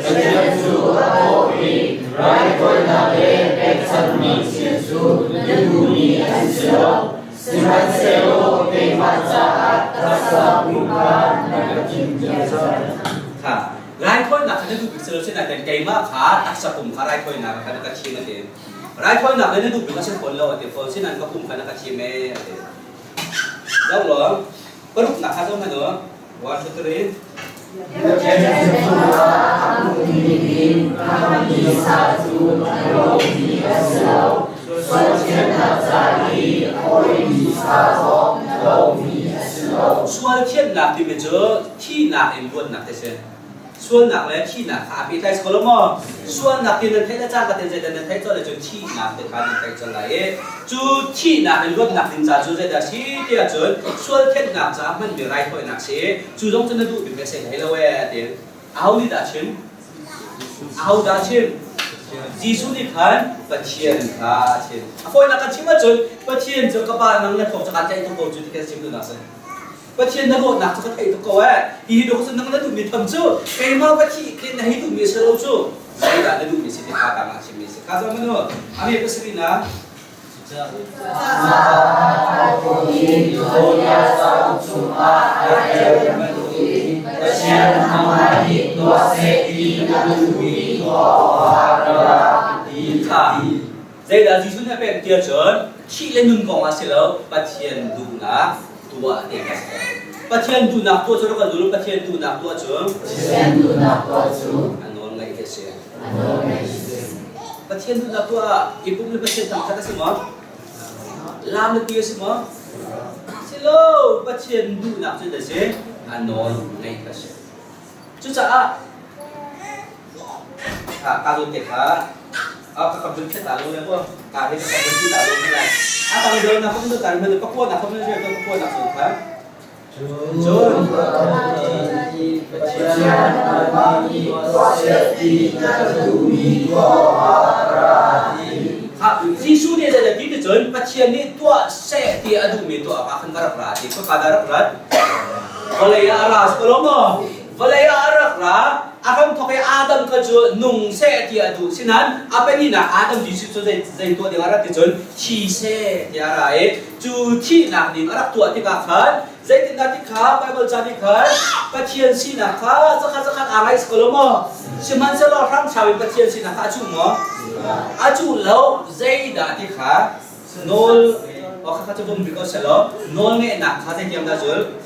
Pathian cu a thawh i raithawinak le pekchanhmi thil cu na duhmi an si lo, sihmanhsehlaw keimah caah taksa pum kha na. si lo sinain keimah kha taksa pum kha raithawinak kha na ka thim a ti. Raithawinak le na duh bik a si fawn lo a ti fawn sinain ka pum kha na ka thim ee a ti. Zoh law paruknak kha zoh hmanh u. 1, 2, 3. Sual thianhnak timi cu thihnak in luatnak ti si. Sualnak le thihnak kha aa pehtlai ko lo maw? Sualnak ti nan theih le cangka ten zeidah nan theih colh le cun thihnak ti kha nan theih colh lai i cu thihnak in luatnak ding ca cu zeidah si tiah cun sual thianhnak caah hmanmi raithawinak si i cu zong cu na duh bik le sei hlei lo ee a ti. Aho nih dah chim? Aho dah chim? Jesuh nih khan Pathian kha a chim. A fawinak kan chim ahcun Pathian cu ka pa nang na thawk cu kaan tlaih tuk ko cu ti kan chim duhnak si. Pathian na dawtnak cu ka theih tuk ko eh. Hi dawh cu nang na duhmi tham cu keimah ka thih khin na hei duhmi si lo cu. Zeidah na duhmi si ti kha tangah chimmi si. Kha zong manu ame pasarih na Zeidah Jesuh nih a pek tiah cun thih le nun kong ah si lo Pathian duhnak tuah ti a si. Pathian duhnak tuah cu rak kan dul Pathian duhnak tuah cu Pathian duhnak tuah cu a nawl ngaih khi a si. A nawl ngaih si. Pathian duhnak tuah i pum le Pathian thangthat a si maw? Lam le ti a si maw? Si lo, Pathian duhnak cu a si a nawl ngaih a si. Cucaah kha ka zawn te kha a ka kam cun ta lo le ko ka he ka kam cun ta lo lai a tang do na kom do tan men ka ko na kom le ko ko na sun kha cun Pathian amah nih tuah seh ti na duhmi tuah awkah ra ti. Ha Jesuh nih zeidah ti cun Pathian nih tuah seh ti a duhmi tuah awkah khan ka rak ra ti ka dah rak rat vawlei ah a ra ko lo maw Vawlei ah a rak ra, a hramthawk i Adam kha cu nung seh ti a duh. Sinain a pahnihnak Adam Jesuh cu zei, zei tuah ding a rat ti cun thi seh tiah a ra i cu thihnak ding a rak tuah tikah khan zeitindah ti kha Baibal ca nih khan Pathian sinak kha zakhat zakhat aa ngaih ko lo maw? Sihmanhsehlaw hramhram in Pathian sinak kha a cuh maw? A cuh lo. Zeidah ti kha nawl kha kha cu vum rih ko selaw nawl ngeihnak kha zeitiang dah zul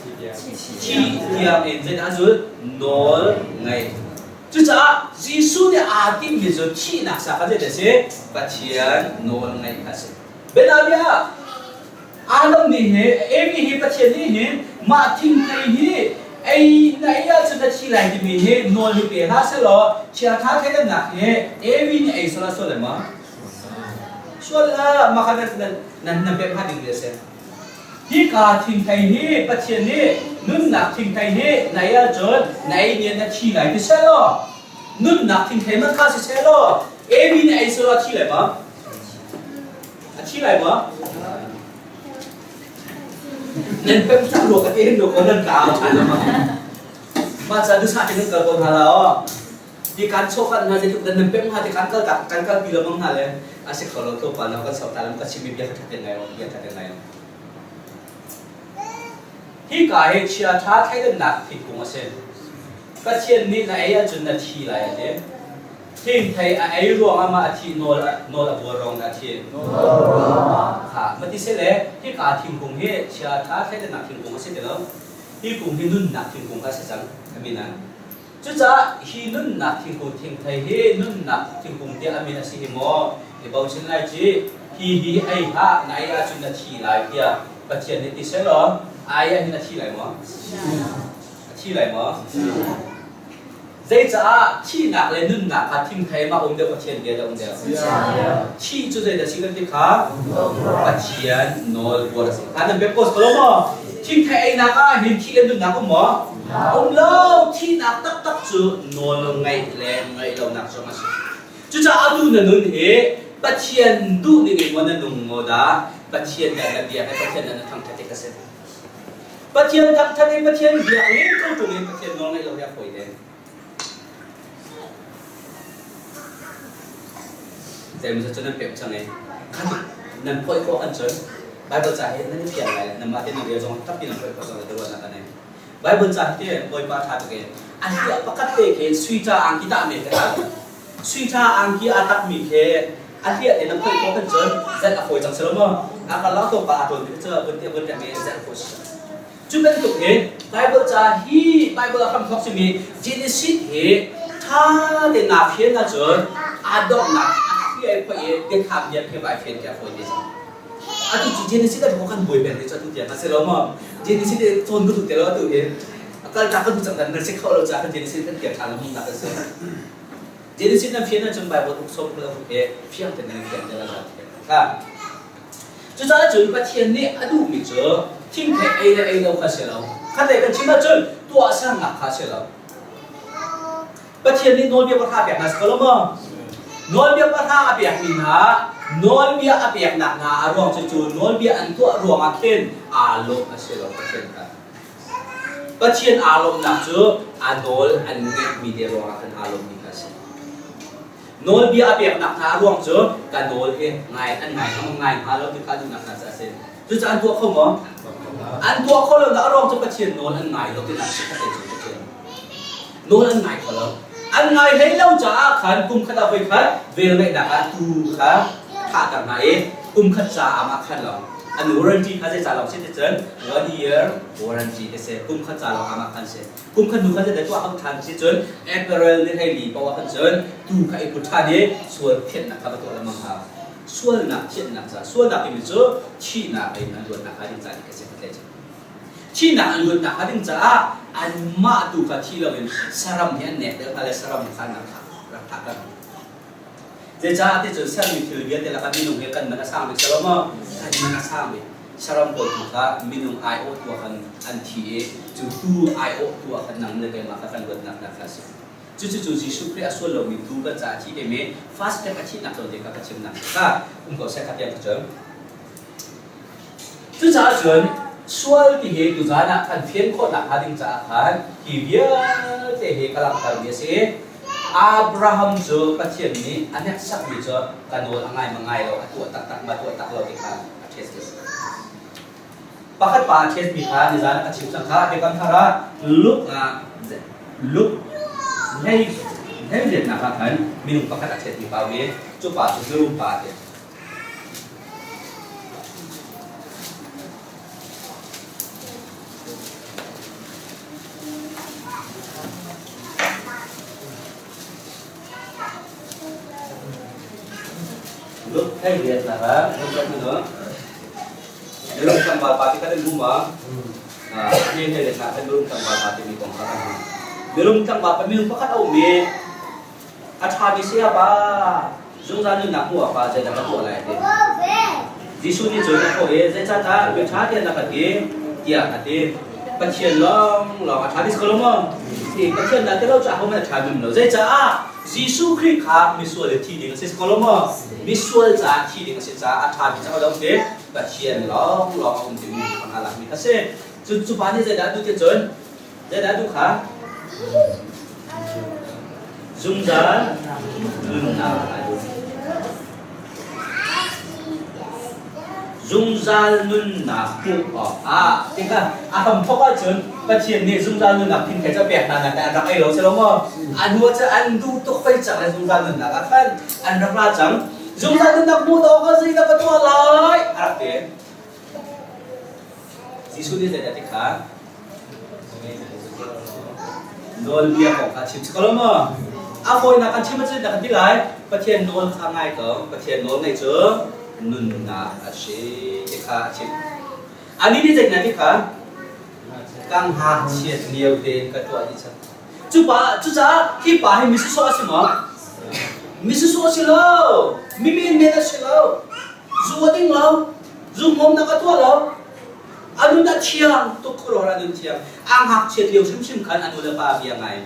thi tiang in zeidah zul nawl ngei cucaah Jesuh nih aa timmi cu thihnak sa kha zeidah si Pathian nawl ngeih kha si bianabia Adam nih hi Evi hi Pathian nih hin mah thingthei hi ei na ei ahcun na thi lai timi hi nawl hi pe hlah selaw chiatha thleidannak hi Evi nih ei sual ah sual lai maw Sual hlah, mah kha nan nan nan pek hnga ding a si. Hika thingthei hi Pathian nih nunnak thingthei hi na ei ahcun na ei ni na thi lai ti seh law nunnak thingthei man kha si seh law Evi nih ei seh law a thi lai maw? A thi lai maw? Nan pem sak rua ka te hin ko nan ka au ṭhan ma. Mah ca dusa te nan kal ko hna la aw. Ti kan chawhkanh hna zeitluk dan nan pemh hnga ti kan kal tak kan kalpi lengmang hna le a si kho lo tlawmpal lo kan sok ta lam ka chimmi bia kha ṭhaten ngai bia ṭhaten ngai Hika hi chia ṭha thleidannak thingkung a si. Pathian nih na ei ahcun na thi lai a ti. Thingthei a ei ruangah mah a thih nawl nawl a buar ruang dah a thi. Ha mati si le hika thingkung hi chia ṭha thleidannak thingkung a si ti lo. Hi kung hi nunnak thingkung kha a si cang. Amen. Cucaah hi nunnak thingkung thingthei hi nunnak thingkung tiah a min a si hi maw? I bochan lai ci. Hi hi ei hlah, na ei ahcun na thi lai tiah Pathian nih ti selaw ai ah hin a thi lai maw? A thi lai maw? Zeicaah thihnak le nunnak kha thingthei mah um deuh Pathian bia dah um deuh? Thih cu zeidah si kan ti kha? Pathian nawl buar a si. Kha nan biak ko lo maw? Thingthei einak ah hin thih le nunnak um maw? Um lo, thihnak taktak cu nawl ngaih le ngaih lonak zong a si. Cucaah atu na nun hi Pathian duh ning in maw na nung maw dah Pathian dah na biak i Pathian dah na thangṭhat i ka si. Pathian thangṭhat i Pathian biak i ko ṭung in Pathian nawl ngaih lo hi a fawi te. Zeimaw cu nan pek cang i khat nan phoih khawh an cun Bible ca hi nan i fiang lai nan mah te nan rel zong tampi nan phoih khawh cang lai ruahnak ka nei. Bible ca hi Bawipa ṭha tuk i. A hliah pakhat te khi sui ṭa angki tah men te kha. Sui ṭha angki aa takmi khi a hliah te na phoih khawh khan cun zelh a fawi cang si lo maw? A karlak tlawmpal aa ṭawn mi kha cu vun te vun te mi zelh a fawi si. Cu bantuk hin Bible ca hi Bible a hramthawk simi Genesis hi ṭha tein naa fian ahcun aa donghnak a hliah i phoih i biathlam bia khi vai fian khi a fawi te cang. Atu cu Genesis a kan buai peng te cu atu tiang a si lo maw? Genesis i cawn ka duh te lo atu hi kal ta ka duh cang nan si kho lo caah kan Genesis kan kir ṭhan lengmang nak a si. Genesis nan fian ahcun Bible uk sawm kul a he fiang tein nan fian te la kha. Cucaah cun Pathian nih a duhmi cu thingthei ei le ei lo kha si lo. Khatlei kan chim ahcun tuahsernak kha si lo. Pathian nih nawlbia pahra pek hna si ko lo maw? Nawlbia pahra a pekmi hna nawlbia a peknak hna a ruang cu cu nawlbia an tuah ruangah khin aa lawm a si lo Pathian kha. Pathian aa lawmhnak cu a nawl an ngeihmi te ruangah khan aa lawmmi kha a si. Nawlbia a peknak hna a ruang cu ka nawl hi ngai an ngai hnga ngai hnga lo ti kha duhnak hna cu a si. Cucaah an tuah kho maw? An tuah kho lo nak a ruang cu Pathian nawl an ngai lo tinak si kha te cu Pathian. Nawl an ngai kho lo. An ngai hlei lo caah khan kum khat ah voi khat velngeihnak ah tuu kha thahter hna i kum khat caah mah khan lo an warranty kha zei ca lawng si ti cun one year warranty ti si kum khat ca lawng ah khan si kum khat hnu khan zei tuah hau ṭhan si cun April ni hleili paoh ah khan cun tuu kha i put ṭhan i sual thianhnak kha va tuah lengmang hau sualnak thianhnak ca sualnak timi cu thihnak in an luatnak hnga ding ca ti kha si kha tlai Thihnak an luatnak hnga ding caah anmah tu kha thi loin saram hi an nek deuh hna le saram kha an rak thah kan. Zeicah ti cun sermi thil vialte lakah minung hi kan man a sang bik si lo maw? Kan man a sang bik. Saram pawl tu kha minung aiawh tu ah khan an thi i cu tu aiawh tu ah khan nang le keimah kha kan luatnak hna kha a si. Cucu Jesuh Khrih a sual lomi tu kan caah a thi ve mi fast step a thihnak zawn te kha ka chimnak kha um ko seh kha tiang cun. Cucaah cun sual ti hi tuzaan ah kan fian khawhnak hnga ding caah khan hi vialte hi ka langhtermi a si. Abraham cu Pathian nih a hneksakmi cu ka nawl a ngai ma ngai lo, a tuah taktak ma tuah tak lo ti kha a test a si. Pakhat pa a testmi kha nizaan ah ka chim cang kha Biakam Thar ah Luke ah Luke hlei hlei ah khan minung pakhat a testmi pa um i cu pa cu mirum pa a ti. Luke hlei riatnak ah Mirum tlangval pa ti kha nan hmu ma? Hlei hlei riatnak khan mirum tlangval pa timi kong kha kan hmu. Mirum tlangval pa minung pakhat a um i A ṭhami sayapa, zungzal nunnak hmuh awkah zeidah ka tuah lai a ti. Jesuh nih cun a thawh i, Zeicahdah mi ṭha tiah na ka ti? tiah a ti. Pathian lawnglawng a ṭha ti si ko lo maw? Ti Pathian dah ti lo cu ahohmanh a ṭha bim lo. Zeicah? Jesuh Khrih kha misual i thi ding a si ko lo maw? Misual caah thi ding a si caah a ṭhami cu a um ti? Pathian lawnglawng a um timi thang aa lakmi kha a si. Cun cu pa nih zeidah a duh ti cun Zeidah duh kha? Zungzal nunnak a duh. Zungzal nunnak hmuh awkah tikah a hramthawk ahcun Pathian nih zungzal nunnak thingthei cu a pek hna nain an rak ei lo si lo maw? A hnu ah cun an duh tuk fei cang le zungzal nunnak ah khan an rak ra cang. Zungzal nunnak hmuh awkah zeidah ka tuah lai? A rak ti. Jesuh nih zeidah ti kha? Nawlbia kong kha chim si ko lo maw? A fawinak kan chim ahcun kan ti lai. Pathian nawl kha ngai ko. Pathian nawl ngaih cu nunnak a si ti kha a chim. Anih nih zeitin a ti kha? Ka ngakchiat lio tein ka tuah dih cang. Cu pa cucaah hi pa hi misisawh a si maw? Misisawh a si lo. Mi men a si lo. Zu a ding lo. Zu hmawmnak a tuah lo. A nun a thiang tuk khuaruahhar a nun thiang. A ngakchiat lio hrimhrim khan a nu le pa bia ngai.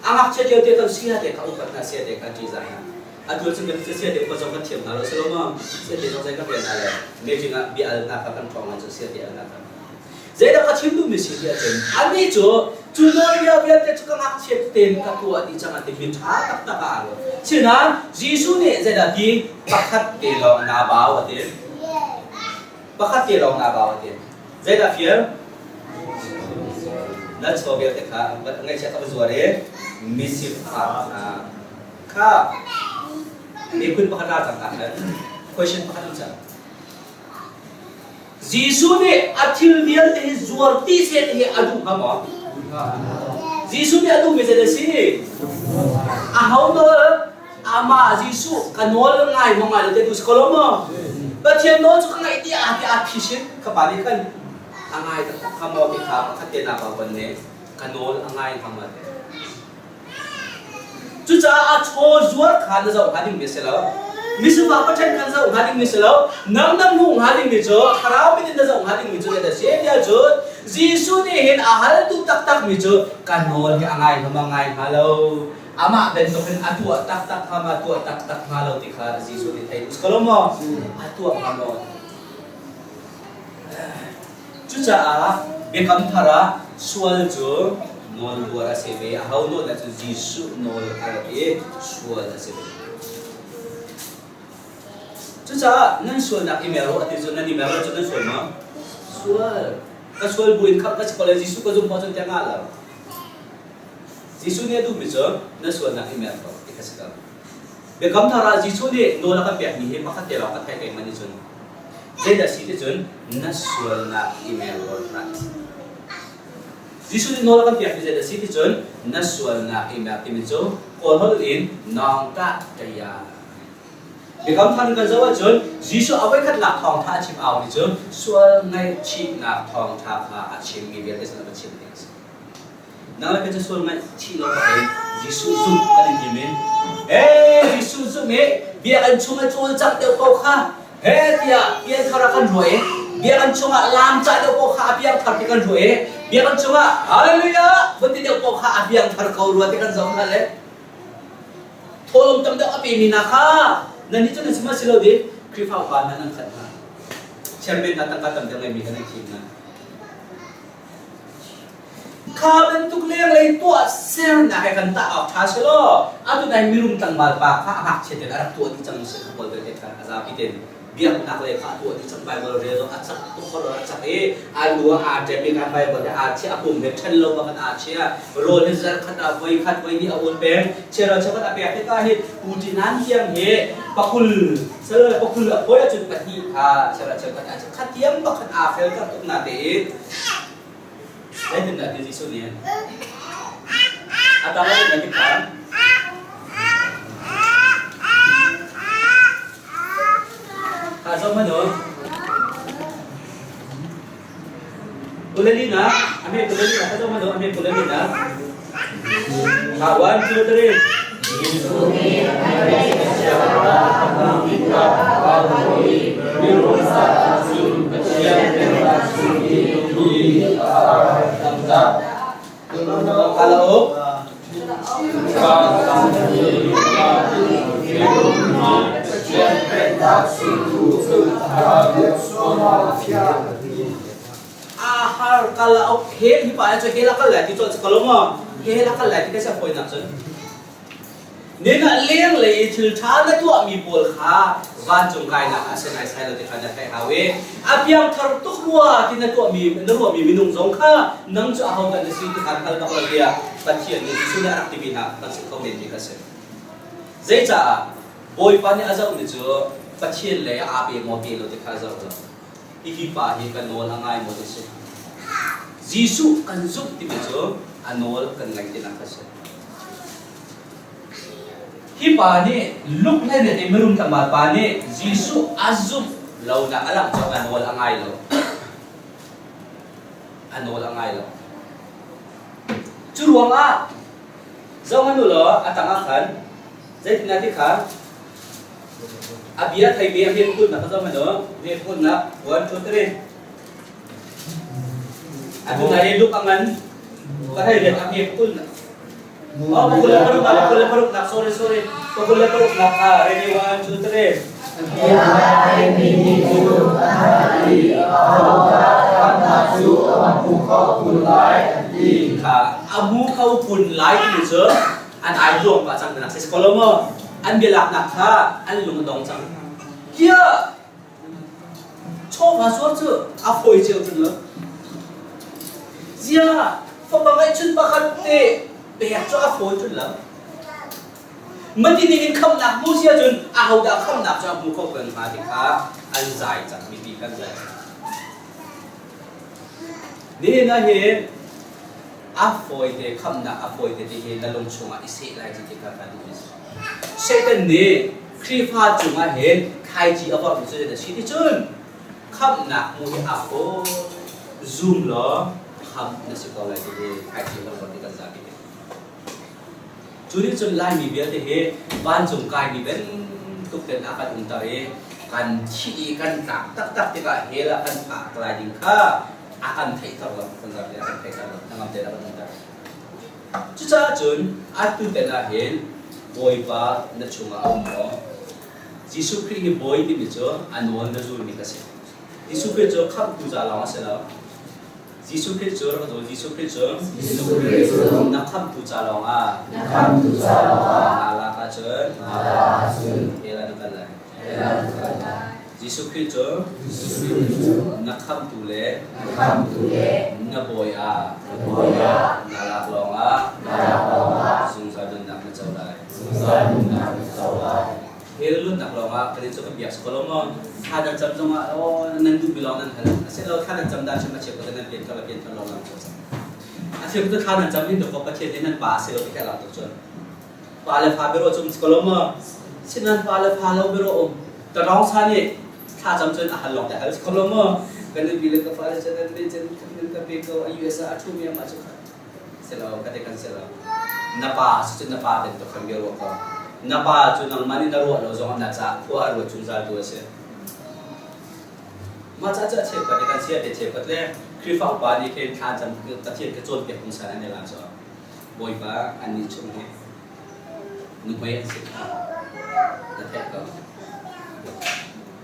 A ngakchiat lio te kan sia te kha upat hna sia te kha ṭihzah hna. Atu cun kan sia te upat zong kan thiam hna lo si lo maw? Sia te zong zei kan rian hna le meeting ah bia al hna kha kan ṭhawng ahcun sia te al hna kha. Zeidah ka chim duhmi si ti ahcun anih cu cu nawlbia vialte cu ka ngakchiat tein ka tuah dih cang a ti mi ṭha taktak ah aa ruat. Sinain Jesuh nih zeidah ti pakhat te lawng naa bau a ti. Pakhat te lawng naa bau a ti. Zeidah fial? Na chaw vialte kha ngaihchia ka va zuar i misifak hna kha miphun pakhat ra cang ah khan question pakhat um cang. Jesuh nih a thil vialte hi zuar ti seh ti hi a duh hnga maw? Jesuh nih a duhmi zei a si? Aho nawl amah Jesuh ka nawl ngai maw ngai lo te duh si ko lo maw? Pathian nawl cu ka ngaih ti a ti a phisin ka pa nih khan a ngai taktak hnga maw ti kha pakhat te na pa ban nih ka nawl a ngai hnga maw ti. Cucaah a chaw zuar kha na zoh hnga dingmi a si lo. Misifak pathian kha na zoh hnga dingmi a si lo. Nang na hmuh hnga dingmi cu thlarau mit in na zoh hnga dingmi cu zeidah a si tiah cun Jesuh nih hin a haltu taktakmi cu ka nawl hi a ngai hnga maw ngai hnga lo. Amah bantuk in a tuah taktak hnga maw tuah taktak hnga lo ti kha Jesuh nih thei ko lo maw? A tuah hnga maw? Cucaah Biakam Thar ah sual cu nawlbuar a si ve. Aho nawl dah cu Jesuh nawl a rak i sual a si ve. Cucaah nan sualnak i mer u a ti cu nan i mer lo cu nan sual maw? Sual. Ka sual buin khamh ka si ko le Jesuh ka zumh ahcun tiah ngah lo. Jesuh nih a duhmi cu na sualnak i mer ko ti kha si ko. Biakam Thar ah Jesuh nih nawl a kan pekmi hi pakhat te lawng ka theih peng man cun zeidah si ti cun na sualnak i mer rawl hlah. Jesuh nih nawl a kan pekmi zeidah si ti cun na sualnak i mer timi cu Kawl holh in nawng tah kaya. Biakam Thar in kan zoh ahcun Jesuh a voikhat lak thawngtha a chim aumi cu sual ngaihchihnak thawngtha kha a chimmi vialte sin a va chim ding a si. Nang le kei cu sual ngaihchih lo bak in Jesuh zumh kan in tim i Hey Jesuh zumh i biakinn chung i cawlcangh deuh ko kha he tiah pianthar ah kan ruah i biakinn chungah laam cah deuh ko kha a piangthar ti kan ruah i biakinn chungah hallelujah vun ti deuh ko kha a piangthar ko rua ti kan zoh hna le thawlawm tam deuh a pemi hna kha nan nih cun nan chim a si lo di Khrihfa upa hna nan khat hna chairman hna tangka tam deuh ngeimi kha nan thim hna Kha bantuk lenglei tuahsernak he kan tah awk ṭha si law atu nai mirum tlangval pa kha a ngakchia tein a rak tuah dih cang si kha pawl vialte kha a zapi tein biaknak lei kha a tuah dih cang Baibal rel zong a cak tuk kho a cak i a lu ah aa ṭem i kan Baibal he aa chiah a pum he ṭhen lo bak in aa chiah rawl hi zarkhat ah voi khat voi hnih a un peng chiaro cheukhat a pek tikah hi puṭi nan tiang hi pakul sal pakul a phawi ahcun pahnih kha chiaro cheukhat ah khat tiang pakhat aa fel ter tuk na te i Zeitindah ti Jesuh nih a tang in na khan Kha zong manu Kulali na ame kulali na kha zong manu ame kulali na Kha 1 2 3 Jesuh nih Kalauk Ahar kalauk he hi pa cu he la kal lai ti col kalo ma he la kal lai ti ka sia foi nak cun Nin ah lenglei i thil ṭha na tuahmi pawl kha vancung kainak ah a si naisai lo ti kha na theih hau i a piangthar tuk rua ti na tuahmi na ruahmi minung zong kha nang cu ahodah na si ti kha hngal bak lo tiah Pathian nih Jesuh nih a rak timi hna kan si kho menmi kha a si. Zeicaah Bawipa nih a zohmi cu Pathian lei ah aa pe maw pe lo ti kha a zoh lo. Hihi pa hi ka nawl a ngai maw ti si. Jesuh kan zumh timi cu a nawl kan ngaih tinak kha a si. Hi pa nih luk hlei i mirum tlangval pa nih Jesuh a zumh lonak a langh cu a nawl a ngai lo. A nawl a ngai lo. Cu ruangah zoh hmanh u law a tangah khan zeitindah ti kha a bia theimi a hme phunnak kha zoh hmanh u. Hme phunnak 1 2 3 Atu nai i luk a ngan ka hei let a hme phunnak Oh, 26 nak, sorry, sorry. 26 nak, ah, ready, 1, 2, 3. Kha, a mu kho kun lai timi cu an ai luang pah cang tinak si ko lo maw? An bialaknak kha an lung a dong cang. Kia chawva zuar cu a fawi cio cun lo. Zia. Fapa ngeihchun pakhat te pek cu a fawi ṭun lo. Mati ning in khamhnak hmu si ahcun ahodah khamhnak cu a hmu kho kan hnga ti kha an zai cang, mipi kan zai cang. Nihin ah hin a fawite khamhnak a fawite ti hi na lung chungah i seh lai ti ti kha kan duh. Satan nih Khrihfa cungah hin thlaici a vorhmi cu zeidah a si ti cun khamhnak hmu hi a fawi zum law khamh na si ko lai ti hi thlaici a vorh ti kan zapi te. Cu nih cun Laimi vialte hi vancung kaimi bantuk ten a kan umter i kan thih i kan tlak taktak tikah hell ah kan phak lai ding kha a kan theihter lo, kan zapi a kan theihter lo, hnangam tein a kan umter. Cucaah cun atu ten ah hin Bawipa na chungah a um maw? Jesuh Khrih hi Bawi timi cu a nawl na zulmi ka si. Jesuh Khrih cu khamhtu ca lawng a si lo. Jesuh Khrih cu rak daw Jesuh Khrih cu Jesuh Khrih cu na khamhtu ca lawngah na khamhtu ca lawngah naa lak ahcun naa lak ahcun hell ah na kal lai. Hell ah na kal lai. Jesuh Khrih cu Jesuh Khrih cu na khamhtu le na khamhtu le na bawi ah na bawi ah naa lak lawngah naa lak lawngah zungzal nunnak na co lai. Zungzal nunnak na co lai. Hell luatnak lawngah kan i cu kan biak ko lo maw? Thla nan cam zongah aw nan duhmi lawng nan hal. Asilo thla nan cam dan chim a cheu ko nan pian thar le pian thar lawng lang cu. A cheu cu thla nan cam hin dawk Pathian nih nan pa a si lo ti kha lang tuk cun. Pa le fa bero cum si ko lo maw? Sinan pa le fa lo bero um. Ka rong sa nih thla cam cun a hal lawng te hal si ko lo maw? Kan nupi le ka fa le cun nan cun nan ka pe ko a US ah a ṭhumi amah cu kha. Silo ka te kan silo. Na pa si cun na pa bantuk khan bia ruah ko. Na pa cu nangmah nih na ruah lo zongah na caah khua a ruat zungzal tu a si. Mah ca cu a cheukhat i kan sia te cheukhat le Khrihfa upa nih khin thla cam Pathian ka cawnpiak hmasa nan i la cu Bawipa annih chung hi nuhmei an si kha na theih ko.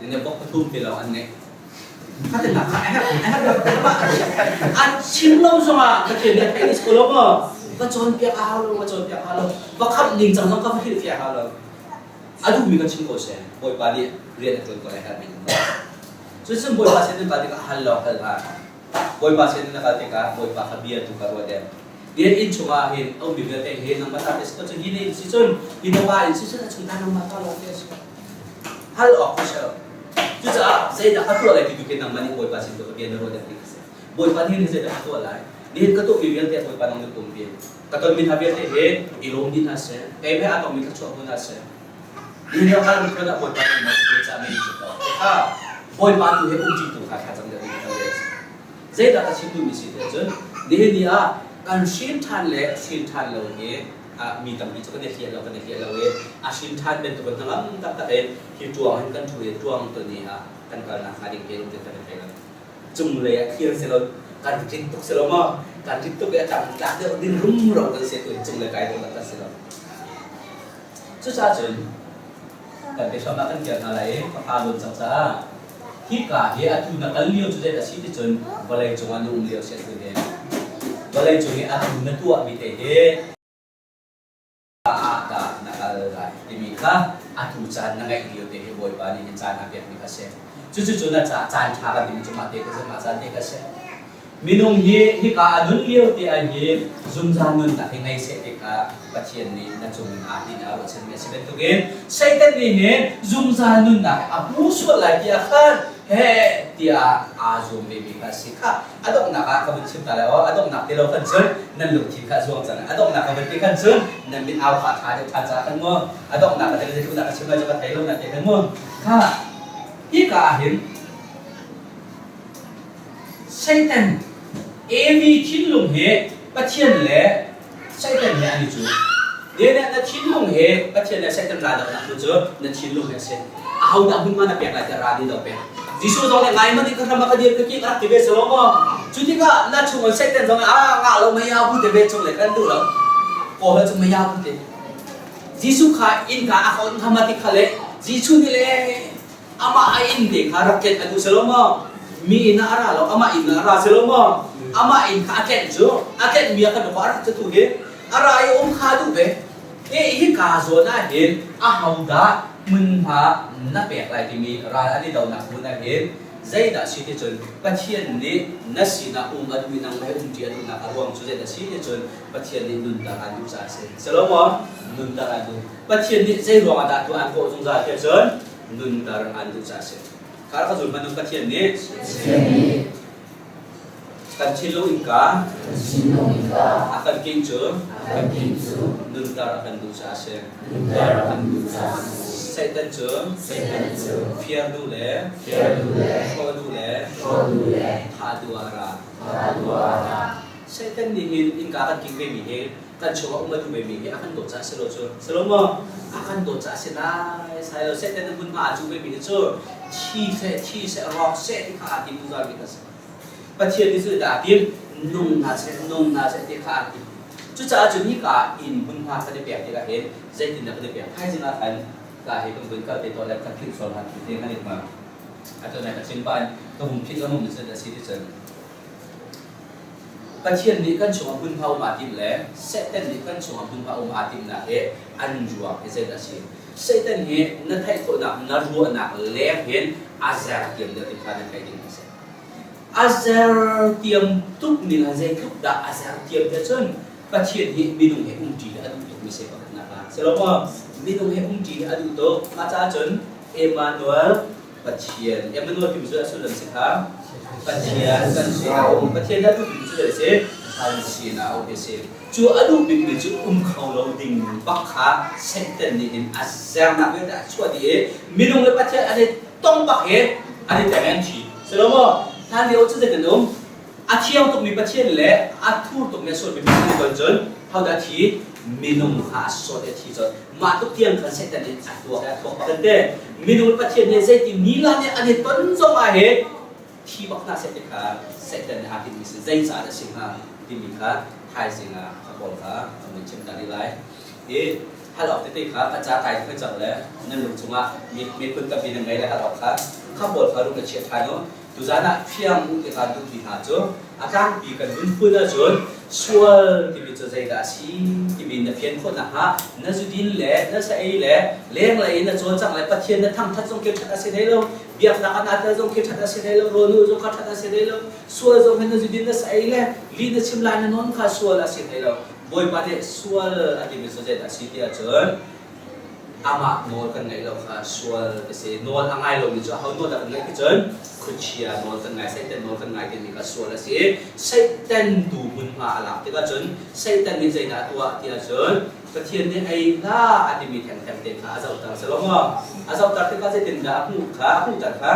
Ne bok pathum ti lo an ngeih. A chim lo zongah Pathian nih a theih ko lo maw? Va cawnpiak a hau lo, va cawnpiak a hau lo. Va khamh ning cang zong ka va hrilhfiah a hau lo. A duhmi kan chim ko seh. Bawipa nih rian a ṭuan ko lai herhmi kan Cucun Bawipa sin na kal tikah hal law hal hlah. Bawipa sin na kal tikah Bawipa kha bia tu ka ruat em. Rian inn chungah hin a ummi vialte hi nangmah ta te si ko cun hi na inn si cun hi na pa inn si cun a chung ta nangmah ta lawng te a si. Hal awk ka si lo. Cucaah zeidah ka tuah lai ti tu khi nangmah nih Bawipa sin tu ka bia na ruat deuh ding a si. Bawipa nih zeidah ka tuah lai? Nihin ka tuahmi vialte Bawipa nang na tum bi. Ka tonmi hna vialte hi i lawm dih hna seh. Kei he aa tongmi thluachuah hmu hna seh. Nihin ah kan rat ah Bawipa nih na ka caah mi si ko. Kha Bawipa tu he umṭi tu kha thlacam deuh ding kan le. Zeidah ka chim duhmi si tiah cun nihin ni ah kan hrin ṭhan le hrin ṭhan lo hi mi tampi cu kan i hliah lo kan i hliah lo i a hrin ṭhan bantuk in hnangam taktak in hi ṭuang hin kan ṭhu i ṭuang tuni ah kan kalnak hnga ding hi lungthin kan i thei lo. Cunglei ah thlir si lo kan rit tuk si lo maw kan rit tuk i a tang tlak deuh ding rumro kan si tu hi cunglei kai dawh tak si lo. Cucaah cun kan biahram ah kan kir hna lai i ka fa lawn cang caah hika hi atu na kal lio cu zei a si ti cun vawlei cungah na um lio si atu hi vawlei cung i atu na tuahmi te hi ah dah na kal lai timi kha atu caan na ngeih lio te hi Bawipa nih hin caan a pekmi kha si. Cucu cu na ca caan ṭha kan timi cu mah te ka si mah caan te ka si. Minung hi hika a nun lio te ah hin zungzal nunnak hi ngei seh ti kha Pathian nih na cung in aa tinh a ruahchanmi a si bantukin Satan nih hin zungzal nunnak hi a hmu sual lai tiah khan heh tiah aa zuam vemi kha a si kha a donghnak ah ka vun chim ta lai aw a donghnak ti lo khan cun nan lungthin kha a zuang cang a donghnak ka vun ti khan cun nan mit au kha a ṭha deuh ṭhan caah khan mu a donghnak ka zeitluk dah ka chim lai cu ka thei lo na te khan mu kha hika ah hin Satan Evi thinlung he Pathian le Satan he an i cu. Dene na thinlung he Pathian le Satan raldohnak hmun cu na thinlung he a si. Ahodah hmunhma na pek lai tiah ral nih do pek. Jesuh zong nih ngai man in ka hram ah ka dir ka king a rak ti ve selaw maw? Cu tikah na chungah Satan zong nih a ngah lo mei a bu te ve chung le kan duh lo. Kawl cu mei a bu te. Jesuh kha innka a ka on hama ti kha le Jesuh nih le amah a inn te kha rak tlenh a duh si lo maw? Mi inn ah a ra lo, amah inn ah a ra si lo maw? Amah inn kha a tlenh cu, a tlenhmi ah khan a rak cu tu hi a ra i um kha a duh ve. E hika zawn ah hin ahodah hmunhma na pek lai timi ral an i donak hmun ah hin Zeidah si ti cun Pathian nih na sinah um a duh i nangmah he umṭi a duhnak a ruang cu zeidah si ti cun Pathian nih nunter aan duh caah a si. Si lo maw? Nunter aan duh. Pathian nih zei ruangah dah tuah aan kawh zungzal tiah cun nunter aan duh caah a si. Kha ka zul hmanh Pathian nih kan thinlung innka a kan king cu nunter a kan duh caah a si. Satan cu fir duh le hrawh duh le thah duh ah a ra. Satan nih hin innka kan king vemi hi kan chungah um a duh vemi hi a kan dawt caah si lo cu. Si lo maw? A kan dawt caah si lai. Sai lo Satan nih hmunhma aa cuh vemi hi cu thi seh, thi seh, rawk seh ti kha aa tim zungzal mi kha si. Pathian nih cu dah aa tim? Nung hna seh, nung hna seh ti kha aa tim. Cucaah cun hika inn hmunhma kan i pek tikah hin zeitindah kan i pek? Thaizing ah khan ka hi kan vun kal te tawn le kan philh sual hna ti kan i hma. Atu nai ka chim pah in ka hung philh lengmang mi cu a si ti cun Pathian nih kan chungah hmunhma um aa tim le Satan nih kan chungah hmunhma um aa timnak hi an ruang hi zeidah a si? Satan hi na theih khawhnak, na ruahnak leng hin a zertiam deuh ti kha na theih ding a si. A zertiam tuk ning ah zeitluk dah a zertiam te cun Pathian hi minung he umṭi a duh tukmi si pakhatnak ah. Si lo maw? Minung he umṭi a duh tuk. Mah caah cun Emmanuel Pathian. Emmanuel timi cu a sullam si kha Pathian kan si a um. Pathian a duh bikmi cu zei si? Kan sinah a um hi si. Cu a duh bikmi cu um kho lo ding bak kha Satan nih hin a zernak vialte a chuah dih i minung le Pathian an i tong bak hi an i teng an thi. Si lo maw? Hlan lio cu zeitin um? A thiang tukmi Pathian le a thur tukmi a sualmi Pathian nih cun hodah thi? Minung kha a sawt i a thi cun mah tluk tiang khan Satan nih a tuak i a tuak bak te. Minung le Pathian nih zeiti nila nih an i ton zong ah hin thi bak hna seh ti kha Satan nih aa tinhmi si zeicah dah si hnga timi kha thaizing ah a pawl kha a mun chim ta rih lai. I hal awk tete kha ka ca kai khoi cang le nan lung chungah miphun tampi nan ngei le hal awk kha kha pawl kha rung na chiah ṭhan u. Tuzan ah fiang u ti kaan duhmi hna cu a tlangpi kan vun phun ahcun sual timi cu zeidah a si timi na fian khawh nakhnga na zudin le na sa ei le lenglei in na cawlcangh le Pathian na thangṭhat zong khi ṭhat a si hlei lo, biaknak ah naa tel zong khi ṭhat a si hlei lo, rawl zong kha ṭhat a si hlei lo, sual zong hi na zudin na sa ei le li na chim lai na nawn kha sual a si hlei lo. Bawipa nih sual a timi cu zeidah a si ti ahcun amah nawl kan ngaih lo kha sual a si. Nawl a ngai lomi cu aho nawl dah kan ngaih ti cun khuachia nawl kan ngai, Satan nawl kan ngai timi kha sual a si. Satan tu hmunhma a lak tikah cun Satan nih zeidah a tuah ti ahcun Pathian nih ei hlah a timi thengtheng te kha a zohter si lo maw? A zohter tikah zeitindah a hmuh kha a hmuhter kha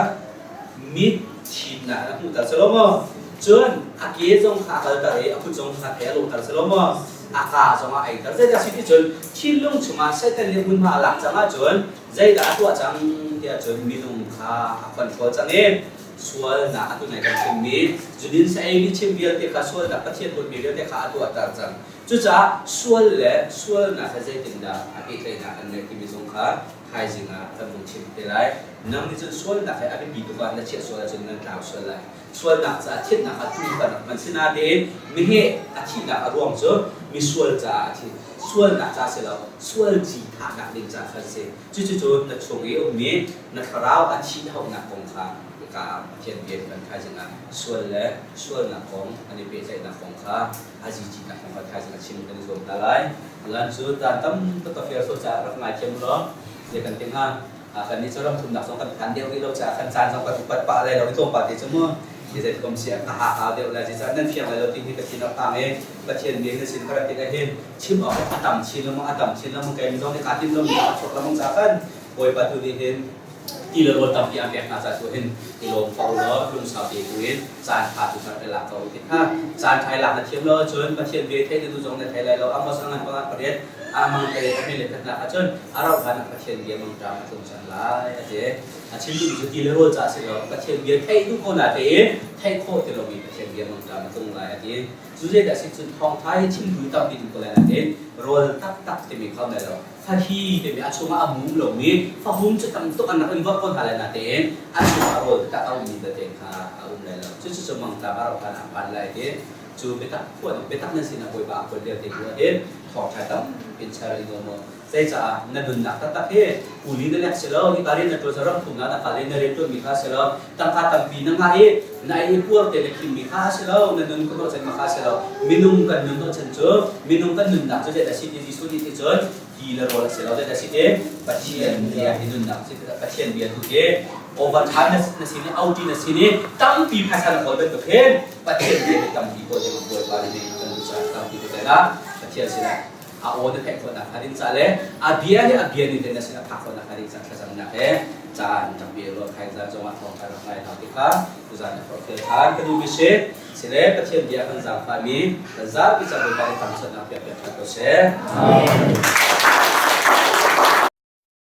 mit thimnak in a hmuhter si lo maw? Cun a ke zong kha a kalter i a kut zong kha thei a lawhter si lo maw? A kaa zong a eiter. Zeidah si ti cun thinlung chungah Satan nih hmunhma a lak cang ahcun zeidah a tuah cang tiah cun minung kha a control cang i sualnak atu nai kan chimmi zudin sa ei mi chim vialte kha sualnak Pathian huatmi vialte kha a tuahter cang. Cucaah sual le sualnak he zeitindah a pehtlaihnak an ngeih timi zong kha thaizing ah kan vung chim te lai. Nang nih cun sualnak he a biapi tuk ah na chiah sual ahcun nan tlau sual lai. Sualnak caah thihnak ah tuu kan rak hman. Sinain meheh a thihnak a ruang cu misual caah a thi. Sualnak caah si lo, sual ci thahnak ding caah khan si. Cucu na chung i a ummi na thlarau a thih hauhnak kong kha hika ah Pathian bia kan thaizing ah sual le sualnak kong an i pehtlaihnak kong kha a zici nak kong kha thaizing a chim kan i zuam hna lai. Lan cu caan tam tuk ka fial sawh caah rak ngaithiam u law zei kan ti hnga. Kan nih cu ram thumnak zong kan phan deuh rih lo caah kan caan zong kan upat pah lai lo i tlawmpal te cu mu hi zei kom si a ha hau deuh lai cucaah nan fiang lai lo ti hi ka thin a phang i Pathian bia na sin ka rat tikah hin chim awk a tam chin lengmang a tam chin lengmang kei mi zong nih kaa tim lomi a chuak lengmang caah khan Bawipa tu nih hin ti le rawl tampi an pek hna ca tu hin i lawm ko law lungsau te tu in caan ṭha tu kha i lak ko ti kha caan ṭha i lak na thiam lo ahcun Pathian bia theih na duh zong na thei lai lo. Amos a ngan panga pariat a mang pariat a hme le khatnak ahcun a rauh hlan ah Pathian bia mangṭam a tlung cang lai a ti. A chim duhmi cu ti le rawl ca si lo, Pathian bia theih duh ko na tein theih khawh ti lomi Pathian bia mangṭam a tlung lai a ti. Cu zeidah si cun thawngṭha hi chim duh tampi duh ko lai nain rawl taktak timi kha um lai lo. Fahi timi a chungah a mum lomi fahum cu tam tuk an rak in vorh ko hna lai natein a chungah rawl taktak a ummi tete kha a um lai lo. Cucu cu mangṭam a rauh hlan ah a phan lai ti. Cu biatak phuan biatak nan sinah Bawipa a phuan vialte tu ah hin. Thawngṭha tampi in share i nuam u. Zeicah na nunnak taktak hi kuli na lek si lo, hika rian na ṭuan sa ram thumnak na kal i na rian ṭuanmi kha si lo, tangka tampi na ngah i na ei i puar te na khimmi kha a si lo, na nun ka hnawhchan ma kha a si lo. Minung kan nun hnawhchan cu minung kan nunnak cu zeidah si ti Jesuh nih ti cun ti le rawl a si lo, zeidah si ti Pathian bia hi nunnak si Pathian bia tu hi overtime na sin i OT na sin i tampi phaisa na kawl bantuk hin Pathian bia hi tampi kawl ding Bawipa nih kan duh caah tampi te ah Pathian sinah a aw na theih khawhnak hnga ding ca le a bia hi a bia ning te na sin a phak khawhnak hnga ding ca thlacamnak he caan rak bia ruah khai zan zongah thawng rak ngai hau ti kha tuzan na forhfial ṭhan ka duhmi si sile Pathian bia kan zaangfahmi kan zapi ca Bawipa nih thangṭhatnak piak piak ṭhan ko seh. Amen.